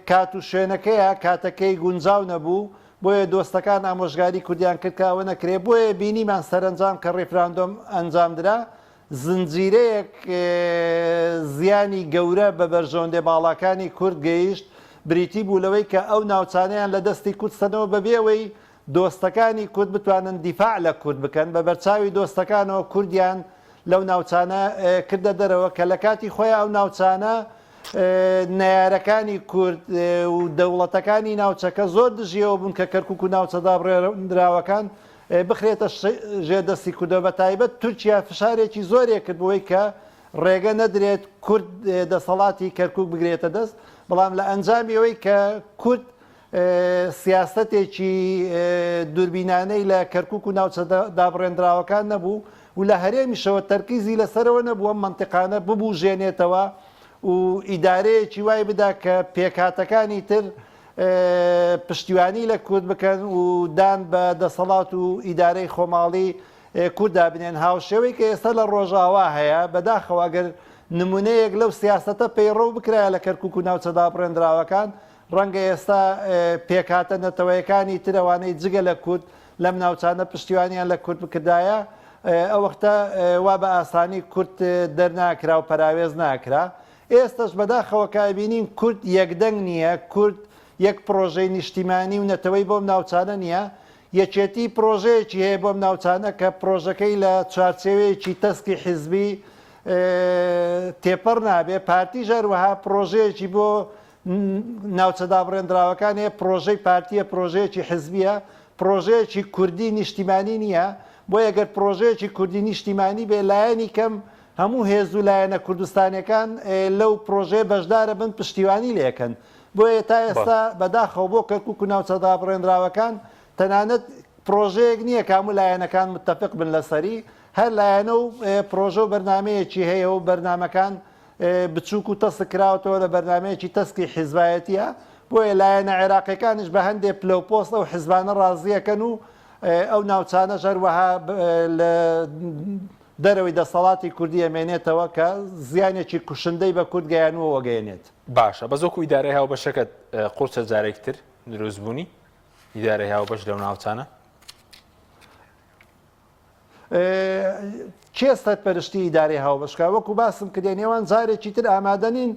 کات و شوێنەکەیا کاتەکەی گونجاو نەبوو، بۆیە دۆستەکان ئامۆژگاری کوردیان کرد کە ئەوە نەکرێ، بۆیە بینیمان سەرەنجام کە ڕیفراندۆم ئەنجامدرا زنجیرەیەک زیانی گەورە بە بەرژەوەندیە باڵاکانی کورد گەیشت، بریتی بوو لەوەی کە ئەو ناوچانەیان لە دەستی کورد سەندەوە بەبێ ئەوەی دۆستەکانی کورد بتوانن دیفاع لە کورد بکەن، بە بەرچاوی دۆستەکانەوە کوردیان لەو ناوچانە کردە دەرەوە کە لە کاتی خۆیا ئەو ناوچانە نەیارەکانی کورد و دەوڵەتەکانی ناوچەکە زۆر دژی ئەوە بوون کە کەرکوک و ناوچە دابڕێنراوەکان بخرێتە ژێر دەستی کوردەوە بە تایبەت تورکیا فشارێکی زۆرێ کرد بۆی کە ڕێگە نەدرێت کورد دەسەڵاتی کەرکوک بگرێتە دەست بەڵام لە ئەنجامی ئەوەی کە کورد سیاسەتێکی دووربینانەی لە کەرکوک و ناوچە دابڕێندراوەکان نەبوو و لە هەرێمیشەوە تەرکیزی لەسەرەوە نەبوو ئەم مەنتیقانە ببوژێنێتەوە و ئیدارەیەکی وای بدا کە پێکهاتەکانی تر پشتیوانی لە کورد بکەن و دان بە دەسەڵات و ئیدارەی خۆماڵی کوردا بنێن هاوشێوەی کە ئێستا لە ڕۆژاوا هەیە، بەداخەوە ئەگەر نمونەیەک لەو سیاسەتە پەیڕەو بکرایە لە کەرکوک و ناوچە دابڕێندراوەکان ڕەنگە ئێستا پێکهاتە نەتەوەیەکانی تر ئەوانەی جگە لە کورد لەم ناوچانە پشتیوانیان لە کورد بکردایە ئەو وەختە وا بە ئاسانی کورد دەرناکرا و پەراوێز ناکرا. ئێستەش بەداخەوە کە ئەبینین کورد یەکدەنگ نییە، کورد یەک پڕۆژەی نیشتیمانی و نەتەوەی بۆم ناوچانە نییە، یەکێتی پڕۆژەیەکی هەیە بۆم ناوچانە کە پڕۆژەکەی لە چوارچێوەیەکی تەسکی حیزبی تێپەڕ نابێ، پارتیش هەروەها پڕۆژەیەکی بۆ ناوچە دابڕێندراوەکان هەیە، پڕۆژەی پارتییە، پڕۆژەیەکی حزبییە، پڕۆژەیەکی کوردی نیشتیمانی نییە، بۆیە گەر پڕۆژەیەکی کوردی نیشتیمانی بێ لایەنی کەم هەموو هێز و لایەنە کوردستانیەکان لەو پڕۆژەیە بەشدارە بن پشتیوانی لێکەن، بۆیە تا ئێستا بەداخەوە بۆ کەرکوک و ناوچە دابڕێنراوەکان تەنانەت پڕۆژەیەک نییە کە هەموو لایەنەکان متەفق بن لەسەری، هەر لایەنە و پڕۆژە و بەرنامەیەکی هەیە و بەرنامەکان بچووک و تەسک کراوەتەوە لە بەرنامەیەکی تەسکی حیزبایەتییە، بۆیە لایەنە عێراقیەکانیش بە هەندێ پلە و پۆست ئەو حیزبانە ڕازییەکەن و ئەو ناوچانەش هەروەها لە دەرەوەی دەسەڵاتی کوردی ئەمێنێتەوە کە زیانێکی کوشندەی بە کورد گەیانووە و ئەگەیەنێت. باشە بەس وەکو ئیدارەی هاوبەشەکەت قورسە جارێکی تر دروستبوونی ئیدارەی هاوبەش لەو ناوچانە؟ کێ سەرپەرشتی ئیدارەی هاوبەش بکات؟ وەکو باسم کرد یانی ئەوان جارێکی تر ئامادە نین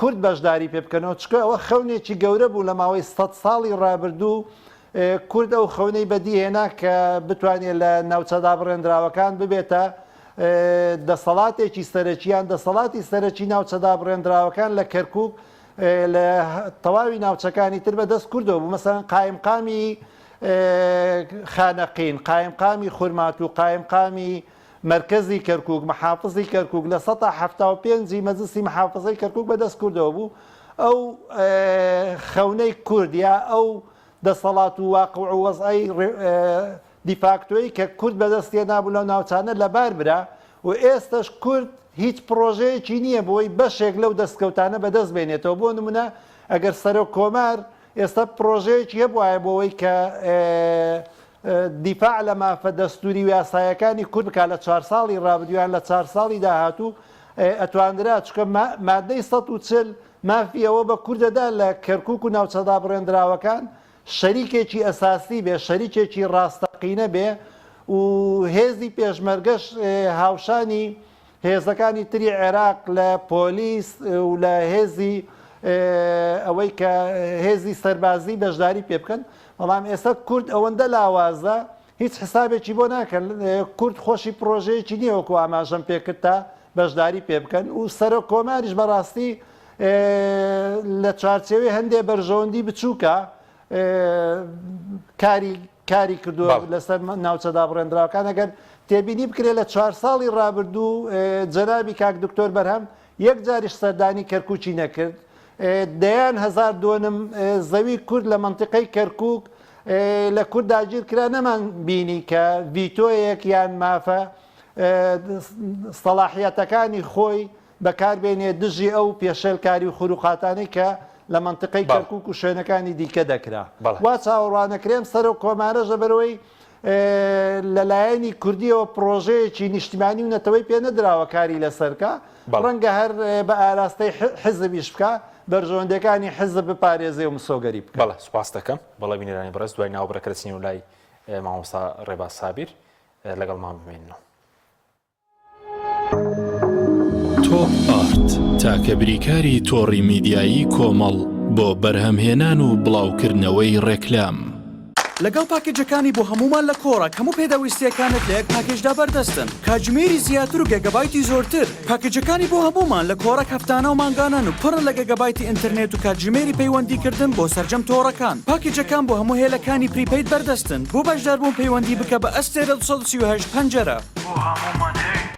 کورد بەشداری پێ بکەنەوە، چونکە ئەوە خەونێکی گەورە بوو لە ماوەی سەد ساڵی ڕابردوو کورد ئەو خەونەی بەدیهێنا کە بتوانێت لە ناوچە دابڕێندراوەکان ببێتە دەسەڵاتێکی سەرەکی یان دەسەڵاتی سەرەکی ناوچە دابڕێندراوەکان لە کەرکوک لە تەواوی ناوچەکانی تر بەدەست کوردەوە بوو مەسەلەن قایمقامی خانەقین، قایمقامی خورماتوو، قایمقامی مەرکەزی کەرکوک، محافزی کەرکوک لە سەتا 75 ی مەجلسی محافزەی کەرکوک بەدەست کوردەوە بوو. ئەو خەونەی کورد یا ئەو دەسەڵات و واقع و وەزعەی. دیفاکتۆیی کە کورد بەدەستی هێنابوو لەو ناوچانە لەبار برا و ئێستەش کورد هیچ پڕۆژەیەکی نییە بۆی بەشێک لەو دەستکەوتانە بەدەست بێنێتەوە بۆ نمونە ئەگەر سەرۆک کۆمار ئێستا پڕۆژەیەکی هەبوایە بۆ ئەوەی کە دیفاع لە مافە دەستوری و یاسایەکانی کورد بکات لە چوار ساڵی ڕابردوو یان لە چوار ساڵی داهاتوو ئەتواندرا چونکە مادەی 140 مافی ئەوە بە کورد دەدا لە کەرکوک و ناوچە دابڕێندراوەکان شەریکێکی ئەساسی بێ، شەریکێکی ڕاستەقینە بێ و هێزی پێشمەرگەش هاوشانی هێزەکانی تری عێراق لە پۆلیس و لە هێزی ئەوەی کە هێزی سەربازی بەشداری پێ بکەن، بەڵام ئێستا کورد ئەوەندە لاوازە هیچ حسابێکی بۆ ناکەن، کورد خۆشی پڕۆژەیەکی نییە وەکو ئاماژەم پێکرد تا بەشداری پێ بکەن و سەرۆک کۆماریش بەڕاستی لە چوارچێوەی هەندێ بەرژەوەندی بچووکە کاری کاری کردووە لەسەر ناوچە دابڕێندراوەکان ئەگەر تێبینی بکرێت لە چوار ساڵی ڕابردوو جەنابی کاک دکتۆر بەرهەم یەک جاریش سەردانی کەرکوکی نەکرد دەیان هەزار دۆنم زەوی کورد لە مەنتیقەی کەرکوک لە کورد داگیر کرا نەمان بینی کە ڤیتۆیەک یان مافە سەڵاحیەتەکانی خۆی بەکاربێنێ دژی ئەو پێشێلکاری و خروقاتانەی کە لە مەنتیقەی کەرکوک و شوێنەکانی دیکە دەکرا. وا چاوەڕوانەکرێ ئەم سەرۆک کۆمارەش لەبەرئەوەی لە لایەنی کوردیەوە پڕۆژەیەکی نیشتیمانی و نەتەوەی پێ نەدراوە کاری لەسەر بکا، ڕەنگە هەر بە ئاراستەی حیزب ئیش بکا، بەرژەوەندیەکانی حیزب بپارێزێ و مسۆگەری بکا. بەڵێ سوپاست دەکەم. بەڵێ بینەرانی بەڕێز دوای ناوبڕەکە دەچینەوە لای مامۆستا ڕێباز سابیر لەگەڵمان بمێننەوە. تۆپ ئارت تاکە بریکاری تۆڕی میدیایی کۆمەڵ بۆ بەرهەمهێنان و بڵاوکردنەوەی ڕێکلام. لەگەڵ پاکێجەکانی بۆ هەموومان لە کۆڕەک هەموو پێداویستییەکانت لە یەک پاکێجدا بەردەستن، کاتژمێری زیاتر و گێگابایتی زۆرتر. پاکێجەکانی بۆ هەموومان لە کۆڕەک هەفتانە و مانگانەن و پڕن لە گێگابایتی ئینتەرنێت و کاتژمێری پەیوەندیکردن بۆ سەرجەم تۆڕەکان. پاکێجەکان بۆ هەموو هێلەکانی prepaid بەردەستن. بۆ بەشداربوون پەیوەندی بکە بە ئەستێرە 238 پەنجەرە. بۆ هەموومان هەیە.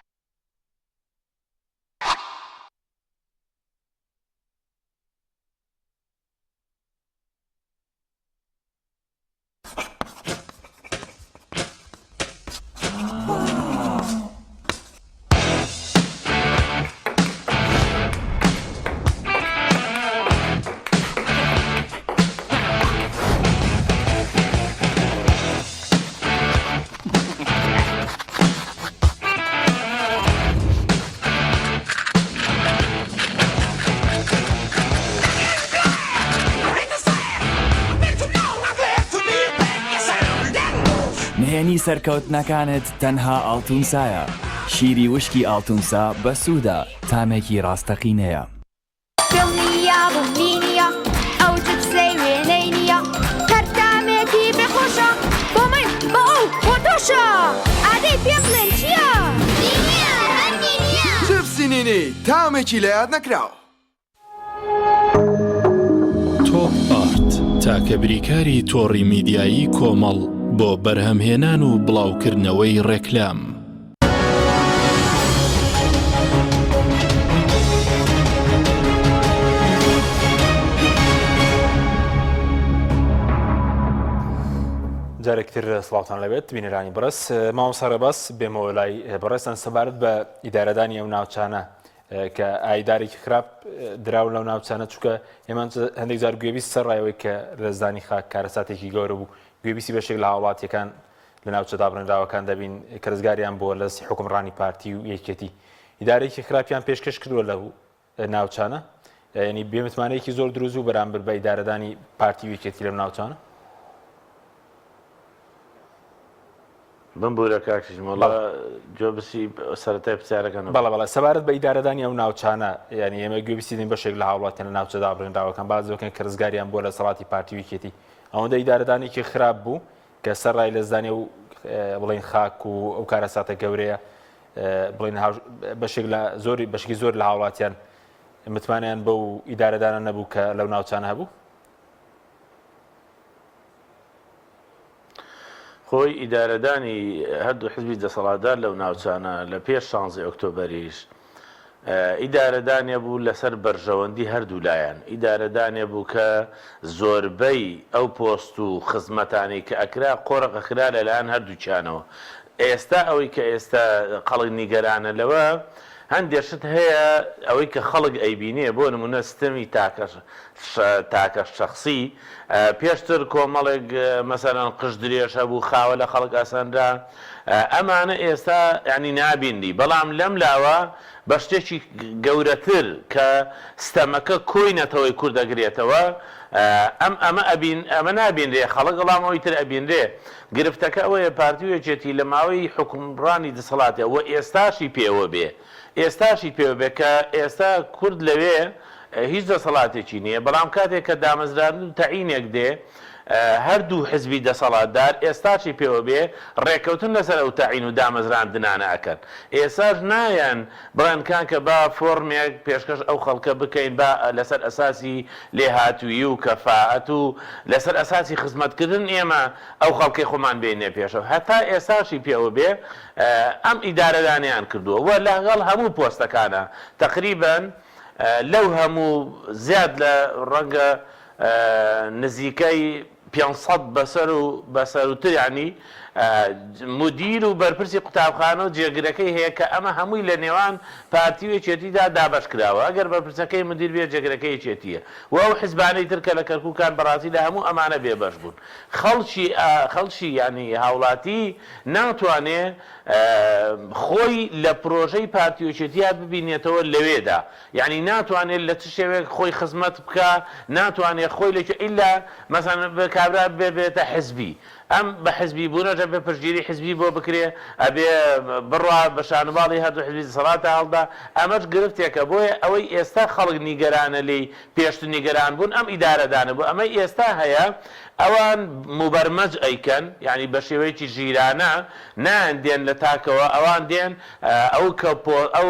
نهێنی سەرکەوتنەکانت تەنها ئاڵتونسایە، شیری وشکی ئاڵتونسا بەسوودە، تامێکی ڕاستەقینەیە. دڵنیابم نینیە ئەو جپسەی وێنەی نییە هەر تامێکی بێ خۆشە بۆ من بۆ ئەو بۆ تۆشە ئادەی پێم بڵێن چییە؟ نینیە هەر نینیە. جپسی نینی تامێکی لەیاد نەکراو. تۆپ ئارت تاکە بریکاری تۆڕی میدیایی کۆمەڵ بۆ بەرهەمهێنان و بڵاوکردنەوەی ڕێکلام. جارێکتر سڵاوتان لەبێت بینەرانی بەڕێز مامۆستا ڕێباز بێمەوە لای بەڕێزتان سەبارەت بە ئیدارەدانی ئەو ناوچانە کە ئایدارێکی خراپ دراون لەو ناوچانە چونکە ئێمە هەندێک جار گوێبیست سەر ڕایەوەی کە لەدەستدانی خاک کارەساتێکی گەورە بوو گوێبیستی بەشێک لە هاوڵاتیەکان لە ناوچە دابڕێنراوەکان دەبین کە رزگاریان بووە لە دەستی حوکمڕانی پارتی و یەکێتی ئیدارەیەکی خراپیان پێشکەش کردووە لەو ناوچانە یعنی بێمتمانەیەکی زۆر دروست بوو بەرامبەر بە ئیدارەدانی پارتی و یەکێتی لەو ناوچانە بمبورە کاک سیژم وەڵا گوێبسی سەرەتای پرسیارەکە نەبوو. بەڵێ بەڵێ سەبارەت بە ئیدارەدانی ئەو ناوچانە یعنی ئێمە گوێبیستی دەین بەشێک لە هاوڵاتیان لە ناوچە دابڕێنراوەکان باس دەکەن کە ڕزگاریان بووە لە دەسەڵاتی پارتی و یەکێتی ئەوەندە ئیدارەدانێکی خراپ بوو کە سەرڕای لەدەستدانی ئەو بڵێین خاک و ئەو کارەساتە گەورەیە بڵێن بەشێک لە زۆری بەشێکی زۆر لە هاوڵاتیان متمانەیان بەو ئیدارەدانە نەبوو کە لەو ناوچانە هەبوو. خۆی ئیدارەدانی هەردوو حزبی دەسەڵاتدار لەو ناوچانە لە پێش شانزەی ئۆکتۆبەریش. ئیدارەدانێ بوو لەسەر بەرژەوەندی هەردوو لایەن، ئیدارەدانێ بوو کە زۆربەی ئەو پۆست و خزمەتانەی کە ئەکرا قۆرغ ئەکرا لەلایەن هەردووکیانەوە. ئێستا ئەوەی کە ئێستا خەڵک نیگەرانە لەوە، هەندێ شت هەیە ئەوەی کە خەڵک ئەیبینێ بۆ نموونە ستەمی تاکە تاکە شەخسی، پێشتر کۆمەڵێک مەسەلەن قژ درێژ هەبوو خاوە لە خەڵک ئەسەنرا، ئەمانە ئێستا یانی نابینری بەڵام لەم لاوە بە شتێکی گەورەتر کە ستەمەکە کۆی نەتەوەی کورد ئەگرێتەوە ئەم ئەمە ئەبین ئەمە نابینرێ خەڵک ەڵام ئەوی تر ئەبینرێ گرفتەکە ئەوەیە پارتی و یەکێتی لە ماوەی حوکمڕانی دسەڵاتێ وە ئێستاشی پێوە بێ ئێستاشی پێوە بێ کە ئێستا کورد لەوێ هیچ دەسەڵاتێکی نییە بەڵام کاتێک کە دامەزراندن و تەعینێک دێ هەردوو حزبی دەسەڵاتدار ئێستاشی پێوە بێ ڕێکەوتن لەسەر ئەو تەعین و دامەزراندنانە ئەکەن. ئێستاش نایەن بڵێن کاکە با فۆڕمێک پێشکەش ئەو خەڵکە بکەین با لەسەر ئەساسی لێهاتوویی و کەفائەت و لەسەر ئەساسی خزمەتکردن ئێمە ئەو خەڵکەی خۆمان بێنینە پێشەوە. هەتا ئێستاشی پێوە بێ ئەم ئیدارەدانەیان کردووە و لەگەڵ هەموو پۆستەکانا تەقریبەن لەو هەموو زیاد لە ڕەنگە نزیکەی 500 بەسەر و بەسەروتر یانی مودیر و بەرپرسی قوتابخانە و جێگرەکەی هەیە کە ئەمە هەمووی لە نێوان پارتی و یەکێتیدا دابەش کراوە ئەگەر بەرپرسەکەی مودیر بێ جێگرەکەی یەکێتییە و ئەو حزبانەی تر کە لە کەرکوکان بەڕاستی لە هەموو ئەمانە بێبەش بوون خەڵکی خەڵکی یانی هاوڵاتی ناتوانێ خۆی لە پرۆژەی پارتی و یەکێتییا ببینێتەوە لەوێدا یەعنی ناتوانێت لە چ شێوەیەک خۆی خزمەت بکا، ناتوانێت خۆی لە کوێ ئیلا مەسەلەن کابرا ببێتە حزبی، ئەم بە حزبی بوونەش ئەبێ پشتگیری حزبی بۆ بکرێ، ئەبێ بڕوا بە شانوباڵی هەردوو حزبی دەسەڵاتا هەڵدا، ئەمەش گرفتێکە، بۆیە ئەوەی ئێستا خەڵک نیگەرانە لێی، پێشتر نیگەران بوون ئەم ئیدارەدانە بوو، ئەمەی ئێستا هەیە ئەوان موبەرمەج ئەیکەن، یەعنی بە شێوەیەکی ژیرانە نایەن دێن لە تاکەوە، ئەوان دێن ئەو کە ئەو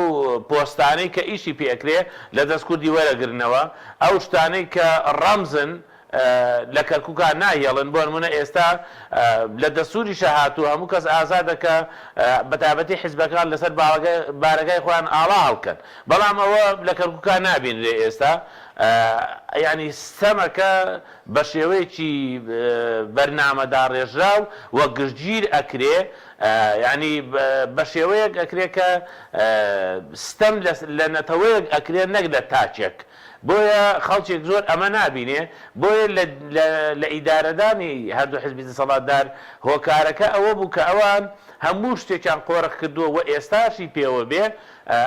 پۆستانەی کە ئیشی پێ ئەکرێ لە دەست کوردی وەرەگرنەوە، ئەو شتانەی کە ڕەمزن لە کەرکوکا ناهێڵن، بۆ نموونە ئێستا لە دەستووریشا هاتووە هەموو کەس ئازادە کە بە تایبەتی حیزبەکان لەسەر بارەگای خۆیان ئاڵا هەڵکەن، بەڵام ئەوە لە کەرکوکا نابینرێ ئێستا، یانی ستەمەکە بە شێوەیەکی بەرنامەداڕێژراو و گشتگیر ئەکرێ، یانی بە شێوەیەک ئەکرێ کە ستەم لە نەتەوەیەک ئەکرێ نەک لە تاکێک. بۆیە خەڵکێک زۆر ئەمە نابینێ. بۆیە لە ئیدارەدانی هەردوو حزبی دەسەڵاتدار هۆکارەکە ئەوە بوو کە ئەوان هەموو شتێکیان قۆرخ کردووە و ئێستاشی پێوە بێ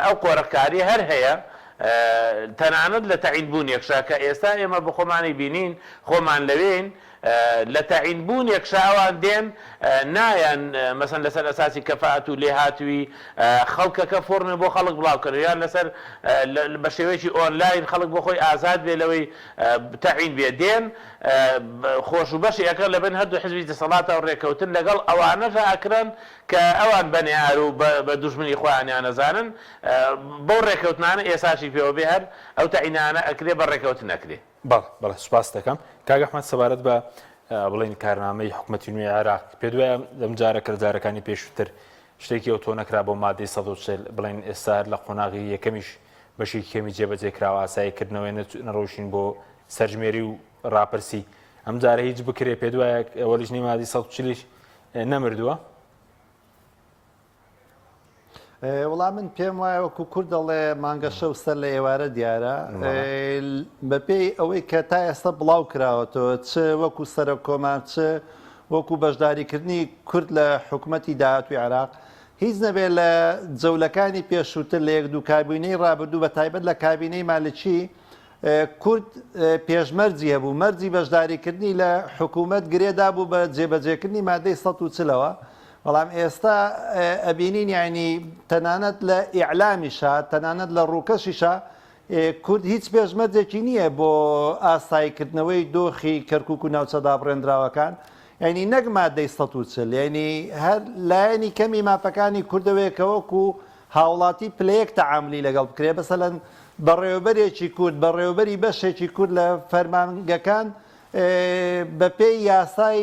ئەو قۆرخکاریە هەر هەیە تەنانەت لە تەعین بوونێکشا کە ئێستا ئێمە بەخۆمانی بینین خۆمان لەوێین لە تەعین بوونێکشا ئەوان دێن نایەن مەسەن لەسەر ئەساسی کەفائەت و لێهاتووی خەڵکەکە فۆرمێ بۆ خەڵک بڵاو کەنەوە یان لەسەر بە شێوەیەکی ئۆنلاین خەڵک بۆ خۆی ئازاد بێ لەوەی تەعین بێ دێن خۆش و بەشی ئەکەن لەبن هەردوو حزبی دەسەڵاتە و ڕێکەوتن لەگەڵ ئەوانەشا ئەکرن کە ئەوان بە نەیار و بە دوژمنی خۆیانیان ئەزانن بەو ڕێکەوتنانە ئێساشی پێوە بێ هەر ئەو تەعینانە ئەکرێ بە ڕێکەوتن ئەکرێ. بەڵێ بەڵێ سوپاست دەکەم کاک ئەحمەد سەبارەت بە بڵێین کارنامەی حکومەتی نوێی عێراق پێت وایە لەم جارە کە لە جارەکانی پێشووتر شتێکی ئەوتۆ نەکرا بۆ مادەی 140 بڵێن ئێستا هەر لە قۆناغی یەکەمیش بەشێکی کەمی جێبەجێ کراوە ئاسایی کردنەوەی نەڕۆشین بۆ سەرژمێری و ڕاپرسی ئەم جارە هیچ بکرێ پێت وایە ئەوە لیژنەی مادەی 140 نەمردووە؟ وەڵا من پێم وایە وەکو کورد دەڵێ مانگە شەو سەر لە ئێوارە دیارە بەپێی ئەوەی کە تا ئێستا بڵاو کراوەتەوە چ وەکو سەرۆک کۆمار چ وەکو بەشداریکردنی کورد لە حکوومەتی داهاتوی عێراق هیچ نەبێت لە جەولەکانی پێشووتر لە یەک دوو کابینەی ڕابردوو بە تایبەت لە کابینەی مالکی کورد پێشمەرجی هەبوو، مەرجی بەشداریکردنی لە حکوومەت گرێ دابوو بە جێبەجێکردنی مادەی 140 ەوە، بەڵام ئێستا ئەبینین یانی تەنانەت لە ئیعلامیشا، تەنانەت لە ڕووکەشیشا کورد هیچ پێشمەرجێکی نییە بۆ ئاساییکردنەوەی دۆخی کەرکووک و ناوچە دابڕێندراوەکان، یانی نەک مادەی 140 یانی هەر لایەنی کەمی مافەکانی کوردەوەیە کە وەکوو هاوڵاتی پلەیەک تەعامولی لەگەڵ بکرێت، مەسەلەن بەڕێوەبەرێکی کورد، بەڕێوەبەری بەشێکی کورد لە فەرمانگەکان بەپێی یاسای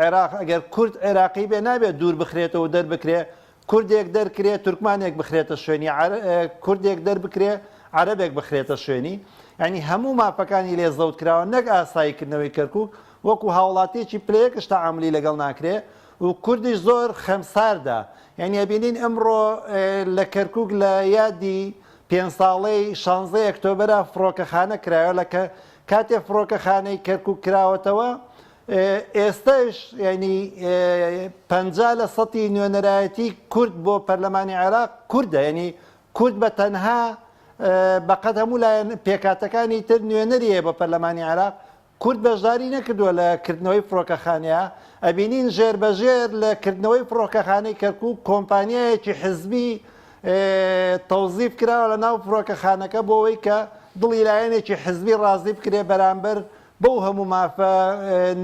عێراق ئەگەر کورد عێراقی بێ نابێت دوور بخرێتەوە و دەربکرێ. کوردێک دەرکرێ تورکمانێک بخرێتە شوێنی، کوردێک دەربکرێ عەرەبێک بخرێتە شوێنی، یانی هەموو مافەکانی لێ زەوت کراوە نەک ئاسایی کردنەوەی کەرکوک، وەکو هاوڵاتیەکی پلە یەکش تەعامولی لەگەڵ ناکرێ و کوردیش زۆر خەمساردە، یانی ئەبینین ئەمڕۆ لە کەرکوک لە یادی پێنج ساڵەی شانزەی ئەکتۆبەرا فڕۆکەخانە کرایەوە لە کاتێ فڕۆکەخانەی کەرکوک کراوەتەوە ئێستەش یانی 50 لە سەتی نوێنەرایەتی کورد بۆ پەرلەمانی عێراق کوردە یانی کورد بە تەنها بەقەد هەموو لایەن پێکاتەکانی تر نوێنەری هەیە بۆ پەرلەمانی عێراق کورد بەشداری نەکردووە لە کردنەوەی فڕۆکەخانەیە ئەبینین ژێر بە ژێر لە کردنەوەی فڕۆکەخانەی کەرکوک کۆمپانیایەکی حزبی تەوزیف کراوە لە ناو فڕۆکەخانەکە بۆ ئەوەی کە دڵی لایەنێکی حزبی ڕازی بکرێ بەرامبەر بەو هەموو مافە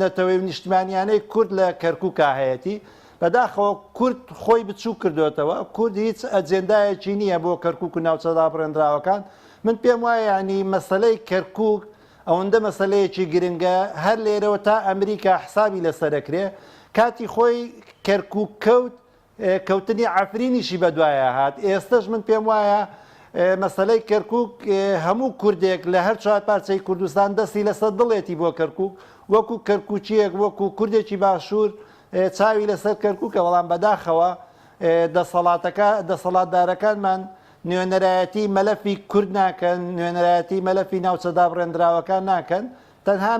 نەتەوەی و نیشتمانیانەی کورد لە کەرکوکا هەیەتی. بەداخەوە کورد خۆی بچوک کردۆتەوە، کورد هیچ ئەجێندایەکی نییە بۆ کەرکوک و ناوچە دابڕێندراوەکان. من پێم وایە یانی مەسەلەی کەرکوک ئەوەندە مەسەلەیەکی گرنگە هەر لێرەوە تا ئەمریکا حسابی لەسەر ئەکرێ. کاتی خۆی کەرکوک کەوت کەوتنی عەفرینیشی بەدوایا هات، ئێستەش من پێم وایە مەسەلەی کەرکوک هەموو کوردێک لە هەر چوار پارچەی کوردستان دەستی لەسەر دڵێتی بۆ کەرکوک، وەکو کەرکوکییەک وەکو کوردێکی باشوور چاوی لەسەر کەرکوکە، بەڵام بەداخەوە دەسەڵاتەکە دەسەڵاتدارەکانمان نوێنەرایەتی مەلەفی کورد ناکەن، نوێنەرایەتی مەلەفی ناوچە دابڕێندراوەکان ناکەن، تەنها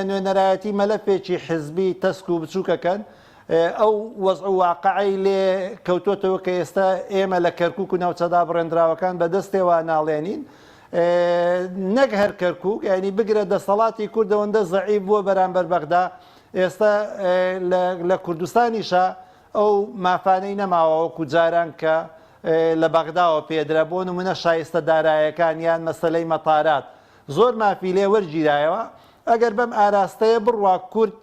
نوێنەرایەتی مەلەفێکی حزبی تەسک و بچووک ئەکەن، ئەو وەزع و واقعەی لێ کەوتۆتەوە کە ئێستا ئێمە لە کەرکوک و ناوچە دابڕێندراوەکان بە دەستێوە ناڵێنین، نەک هەر کەرکوک، یانی بگرە دەسەڵاتی کورد ئەوەندە زەعیف بووە بەرامبەر بەغدا، ئێستا لە کوردستانیشا ئەو مافانەی نەماوە وەکو جاران کە لە بەغداوە پێدرا، بۆ نمونە شایستە دارایەکان یان مەسەلەی مەتارات، زۆر مافی لێ وەرگیرایەوە، ئەگەر بەم ئاراستەیە بڕوا کورد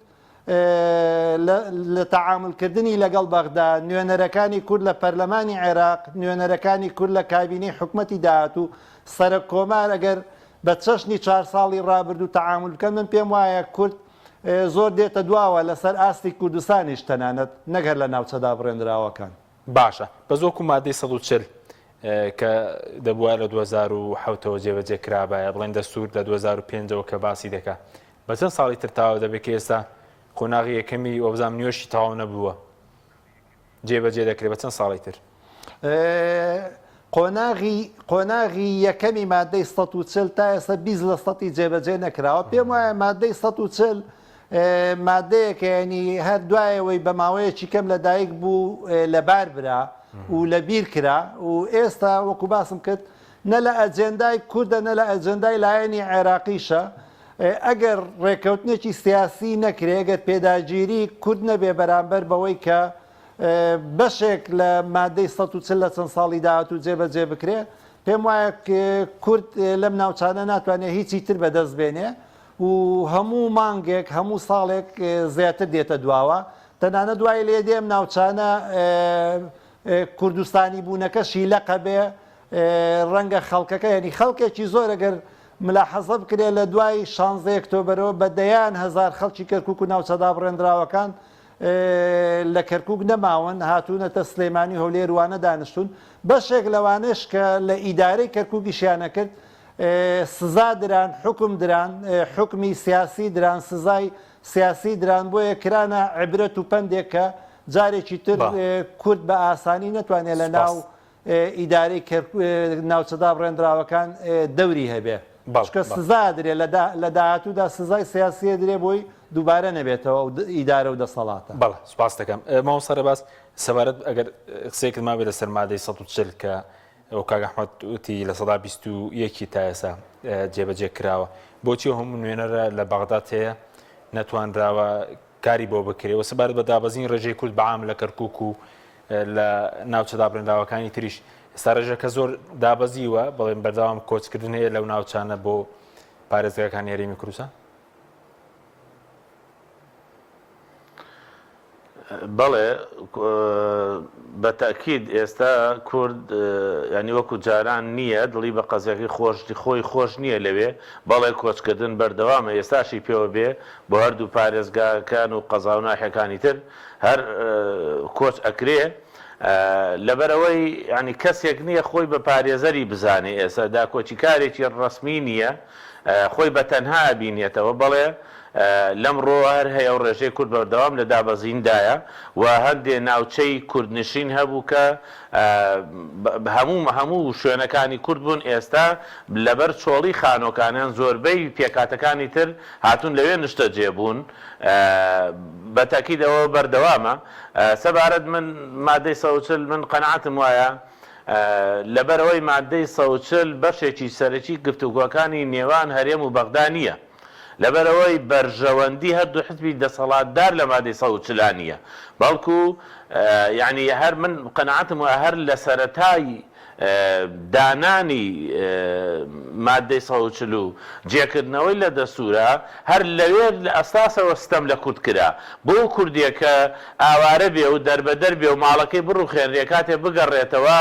لە تەعامول کردنی لەگەڵ بەغدا، نوێنەرەکانی کورد لە پەرلەمانی عێراق، نوێنەرەکانی کورد لە کابینەی حکومەتی داهاتوو، سەرەک کۆمار ئەگەر بە چەشنی چوار ساڵی ڕابردوو تەعامول بکەن من پێم وایە کورد زۆر دێتە دواوە لەسەر ئاستی کوردستانیش تەنانەت نەک هەر لە ناوچە دابڕێندراوەکان. باشە بەس وەکو مادەی 140 کە دەبوایە لە 2007 ەوە جێبەجێ کرابایە بڵێن دەستور لە 2005 ەوە کە باسی دەکا بە چەند ساڵی تر تەواو دەبێت کە ئێستا قۆناغی یەکەمی وەبزانم نوێشی تەواو نەبووە جێبەجێ دەکرێت بە چەند ساڵی تر؟ قۆناغی قۆناغی یەکەمی مادەی 140 تا ئێستا 20 لە سەتی جێبەجێ نەکراوە پێم وایە مادەی 140 مادەیەکە یانی هەر دوایەوەی بە ماوەیەکی کەم لە دایک بوو لەبار برا و لە بیر کرا و ئێستا وەکو باسم کرد نە لە ئەجێندای کوردە نە لە ئەجێندای لایەنی عێراقیشە ئەگەر ڕێککەوتنێکی سیاسی نەکرێ ئەگەر پێداگیری کورد نەبێ بەرامبەر بەوەی کە بەشێک لە مادەی 140 لە چەند ساڵی داهاتوو جێبەجێ بکرێ پێم وایە کورد لەم ناوچانە ناتوانێت هیچی تر بەدەست بێنێ و هەموو مانگێک هەموو ساڵێک زیاتر دێتە دواوە تەنانەت وای لێ دێ ئەم ناوچانە کوردستانی بوونەکەشی لەقە بێ ڕەنگە خەڵکەکە یعنی خەڵکێکی زۆر ئەگەر ملاحەزە بکرێ لە دوای شانزەی ئەکتۆبەرەوە بە دەیان هەزار خەڵکی کەرکوک و ناوچە دابڕێندراوەکان لە کەرکوک نەماون هاتوونەتە سلێمانی هەولێر وانە دانیشتوون بەشێک لەوانەش کە لە ئیدارەی کەرکوکیشیانە کرد سزا دران، حوکم دران، حوکمی سیاسی دران، سزای سیاسی دران، بۆیە کرانە عیبرەت و پەندێک کە جارێکی تر کورد بە ئاسانی نەتوانێت لە ناو ئیدارەی ناوچە دابڕێندراوەکان دەوری هەبێ. چونکە سزا ئەدرێ لە داهاتوودا سزای سیاسی ئەدرێ بۆی دووبارە نەبێتەوە ئەو ئیدارە و دەسەڵاتە. بەڵێ سوپاست دەکەم مامۆستا ڕێباز سەبارەت ئەگەر قسەیەکت مابێ لەسەر مادەی 140 کە و کاک ئەحمەد وتی 21% ی تا ئێستا جێبەجێ کراوە بۆچی ئەو هەموو نوێنەرە لە بەغداد هەیە نەتوانراوە کاری بۆ بکرێ و سەبارەت بە دابەزین ڕێژەی کورد بەعام لە کەرکک و لە ناوچە دابرێنراوەکانی تریش ئێستا ڕێژەکە زۆر دابەزیوە بەڵێن بەردەوام کۆچکردن هەیە لەو ناوچانە بۆ پارێزگاکانی هەرێمی کوردستان بەڵێ بە تەئکید ئێستا کورد یانی وەکو جاران نییە دڵی بە قەزیەکەی خۆش خۆی خۆش نییە لەوێ بەڵێ کۆچکردن بەردەوامە ئێستاشی پێوە بێ بۆ هەردوو پارێزگاکان و قەزا و ناحیەکانی تر هەر کۆچ ئەکرێ. لەبەرئەوەی یانی کەسێک نییە خۆی بە پارێزەری بزانێ ئێستا داکۆکیکارێکی ڕەسمی نییە خۆی بە تەنها ئەبینێتەوە بەڵێ لەمڕۆوە هەر هەیە و ڕێژەی کورد بەردەوام لە دابەزیندایە و هەندێ ناوچەی کوردنشین هەبوو کە هەموو هەموو شوێنەکانی کورد بوون ئێستا لەبەر چۆڵی خانۆکانیان زۆربەی پێکهاتەکانی تر هاتوون لەوێ نشتەجێ بوون بە تەئکید ئەوە بەردەوامە سەبارەت من مادەی 140 من قەناعەتم وایە لەبەرئەوەی مادەی 140 بەشێکی سەرەکی گفتوگۆکانی نێوان هەرێم و بەغدا نییە لەبەرئەوەی بەرژەوەندی هەردوو حزبی دەسەڵاتدار لە مادەی 140 نییە بەڵکو یانی هەر من قەناعەتم وایە هەر لە سەرەتای دانانی مادەی 140 و جێکردنەوەی لە دەستوورا هەر لەوێ لە ئەساسەوە ستەم لە کورد کرا. بۆ کوردێک کە ئاوارە بێ و دەربەدەر بێ و ماڵەکەی بڕوخێنرێ کاتێ بگەڕێتەوە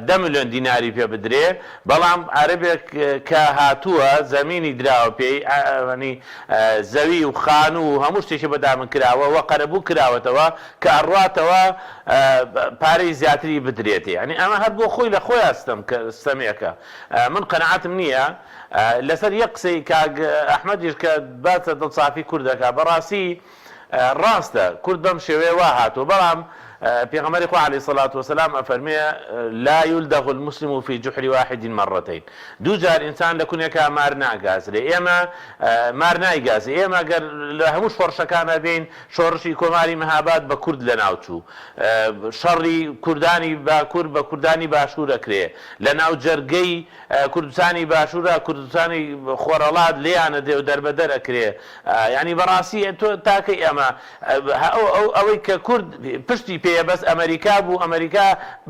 دە ملیۆن دیناری پێ بدرێ بەڵام عەرەبێک کە هاتووە زەمینی دراوە پێی یانی زەوی و خانوو و هەموو شتێکی بە دامن کراوە و قەرەبوو کراوەتەوە کە ئەڕواتەوە پارەی زیاتری بدرێتێ یانی ئەمە هەر بۆ خۆی لە خۆیا ستەم ستەمێکە من قەناعەتم نییە لەسەر یەک قسەی کاک ئەحمەدیش کە باس لە دڵسافی کورد دەکا بەڕاستی ڕاستە کورد بەم شێوەیە وا هاتووە بەڵام پێغەمبەری خوا علیە الصلوة والسلام ئەفەرمێ لا یلدغ المسلم فی جحر واحد مرتین دوو جار ئینسان لە کونێکا مار ناگازرێ ئێمە مار نایگازێ ئێمە گەر لە هەموو شۆڕشەکانا بێین شۆڕشی کۆماری مهاباد بە کورد لەناو چوو. شەڕی کوردانی باکور بە کوردانی باشوور ئەکرێ. لە ناو جەرگەی کوردستانی باشوورا کوردستانی خۆرهەڵات لێیان ئەدرێ و دەربەدەر ئەکرێ. یانی بەڕاستی تۆ تاکەی ئەمە ئەوەی کە کورد پشتی پێیە بەس ئەمەریکا بوو ئەمەریکا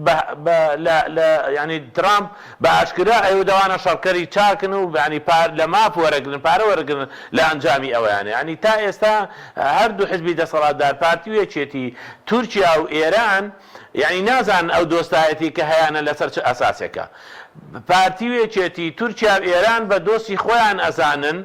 بە بە لە لە یانی ترامپ بە ئاشکرا ئەیوت ئەوانە شەڕکەری چاکن و یانی پار لە ماف وەرەگرن پارە وەرەگرن لە ئەنجامی ئەوەیانە یانی تا ئێستا هەردوو حزبی دەسەڵاتدار پارتی و یەکێتی تورکیا و ئێران یانی نازانن ئەو دۆستایەتی کە هەیانە لەسەر چ ئەساسێکە پارتی و یەکێتی تورکیا و ئێران بە دۆستی خۆیان ئەزانن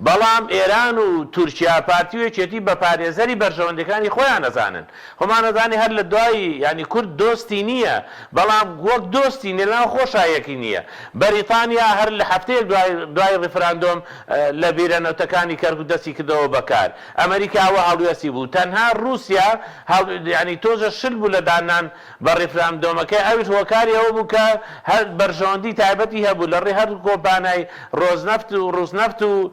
بەڵام ئێران و تورکیا پارتی و یەکێتی بە پارێزەری بەرژەوەندیەکانی خۆیان ئەزانن خۆمان ئەزانین هەر لە دوای یانی کورد دۆستی نییە بەڵام وەک دۆستی لە ناو خۆشا یەکی نییە بەریتانیا هەر لە هەفتەیەک دوای دوای ڕیفراندۆم لە بیرە نەوتەکانی کەرکوک دەستی کردەوە بە کار ئەمەریکا ئەوە هەڵوێستی بوو تەنها ڕووسیا هەڵ یانی تۆزە شل بوو لە داننان بە ڕیفراندۆمەکەی ئەویش هۆکاری ئەوە بوو کە هەر بەرژەوەندی تایبەتی هەبوو لە ڕێی هەردوو کۆمپانای ڕۆزنەفت و ڕووسنەفت و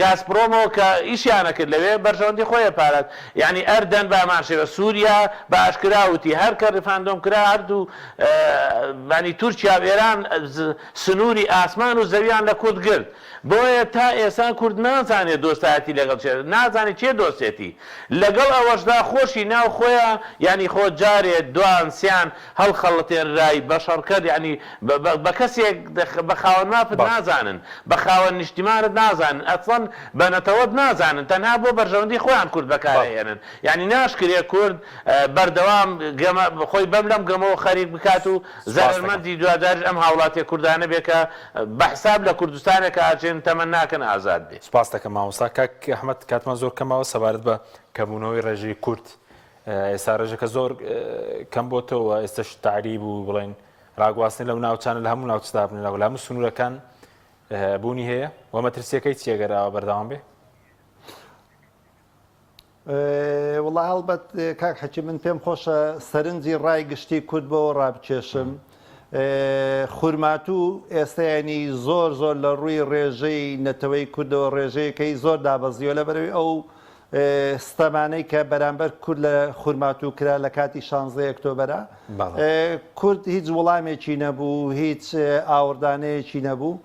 گازپرۆمەوە کە ئیشیان ئەکرد لەوێ بەرژەوەندی خۆی ئەپاراست یانی ئەردەن بە هەمان شێوە سوریا بە ئاشکرا وتی هەر کە ڕیفراندۆم کرا هەردوو یانی تورکیا و ئێران سنوری ئاسمان و زەویان لە کورد گرت بۆیە تا ئێستا کورد نازانێ دۆستایەتی لەگەڵ کێ نازانێ کێ دۆستێتی لەگەڵ ئەوەشدا خۆشی ناو خۆیا یانی خۆ جارێ دوان سیان هەڵخەڵەتێنرای بە شەڕکەر یانی بە کەسێک بە خاوەن مافت نازانن بە خاوەن نیشتیمانت نازانن ئەسڵەن بە نەتەوەت نازانن تەنها بۆ بەرژەوەندی خۆیان کورد بەکار ئەهێنن یانی ناشکرێ کورد بەردەوام گەمە خۆی بەم لەم گەمەوە خەریک بکات و زەرەرمەندی دواجاریش ئەم هاوڵاتیە کوردانە بێ کە بە حساب لە کوردستانێکا ئەچن تەمەن ناکەن ئازاد بێ. سوپاست دەکەم مامۆستا. کاک ئەحمەد کاتمان زۆر کەمەوە سەبارەت بە کەمبوونەوەی ڕێژەی کورد ئێستا ڕێژەکە زۆر کەم بۆتەوە ئێستش تەعریب و بڵێن ڕاگواستن لەو ناوچانە لە هەموو ناوچدا بن لە هەموو سنوورەکان بوونی هەیە و مەترسیەکەی چیە گەر ئاوا بەردەوام بێ؟ وڵا هەڵبەت کاک حەکی من پێم خۆشە سەرنجی ڕای گشتی کورد بۆ ڕابکێشم خورماتوو ئێستا ینی زۆر زۆر لە ڕووی ڕێژەی نەتەوەی کوردەوە ڕێژەیەکەی زۆر دابەزیوە لە بەرەوەی ئەو ستەمانەی کە بەرامبەر کورد لە خورماتوو کرا لە کاتی شانزەی ئەکتۆبەرا کورد هیچ وڵامێکی نەبوو هیچ ئاوڕدانەیەکی نەبوو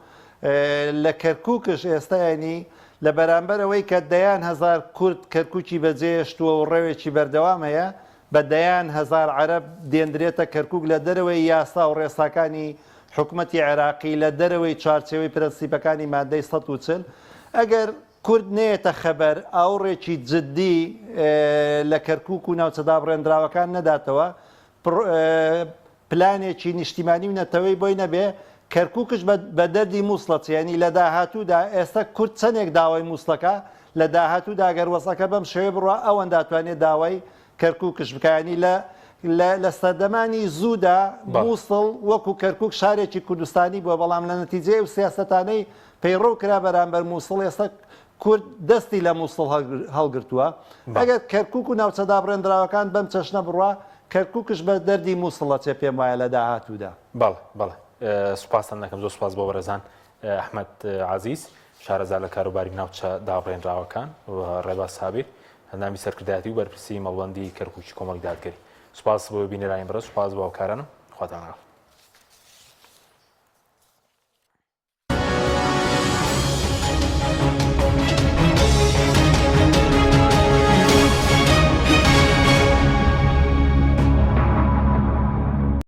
لە کەرکوکش ئێستا ینی لە بەرامبەر ئەوەی کە دەیان هەزار کورد کەرکوکی بەجێهێشتووە و ڕەوێکی بەردەوام هەیە بە دەیان هەزار عەرەب دێندرێتە کەرکوک لە دەرەوەی یاسا و ڕێساکانی حکومەتی عێراقی لە دەرەوەی چوارچێوەی پرەنسیپەکانی مادەی 140 ئەگەر کورد نەیەتە خەبەر ئاوڕێکی جدی لە کەرکوک و ناوچە دابڕێندراوەکان نەداتەوە، پلانێکی نیشتیمانی و نەتەوەی بۆی نەبێ، کەرکوکش بە دەردی موسڵ ئەچێ، یانی لە داهاتوودا ئێستا کورد چەندێک داوای موسڵەکا، لە داهاتوودا گەر وەزعەکە بەم شێوەیە بڕوا ئەوەندە ئەتوانێ داوای کەرکوکش بکا، یانی لە. لە لە سەردەمانی زوودا مووسڵ وەکو کەرکوک شارێکی کوردستانی بووە، بەڵام لە نەتیجەی ئەو سیاسەتانەی پەیڕەو کرا بەرامبەر مووسڵ ئێستا کورد دەستی لە مووسڵ هەڵگرتووە. ئەگەر کەرکوک و ناوچە دابڕێندراوەکان بەم چەشنە بڕوا، کەرکوکش بە دەردی مووسڵ ئەچێ پێم وایە لە داهاتوودا. بەڵێ بەڵێ سوپاستان دەکەم زۆر سوپاس بۆ بەڕێزان ئەحمەد عەزیز شارەزا لە کاروباری ناوچە دابڕێنراوەکان و ڕێباز سابیر ئەندامی سەرکردایەتی و بەرپرسی مەڵبەندی کەرکوکی کۆمەڵی دادگەری. سوپاس بۆ بینەرانی بەڕێز، سوپاس بۆ هاوکارانم. خواتان لەگەڵ.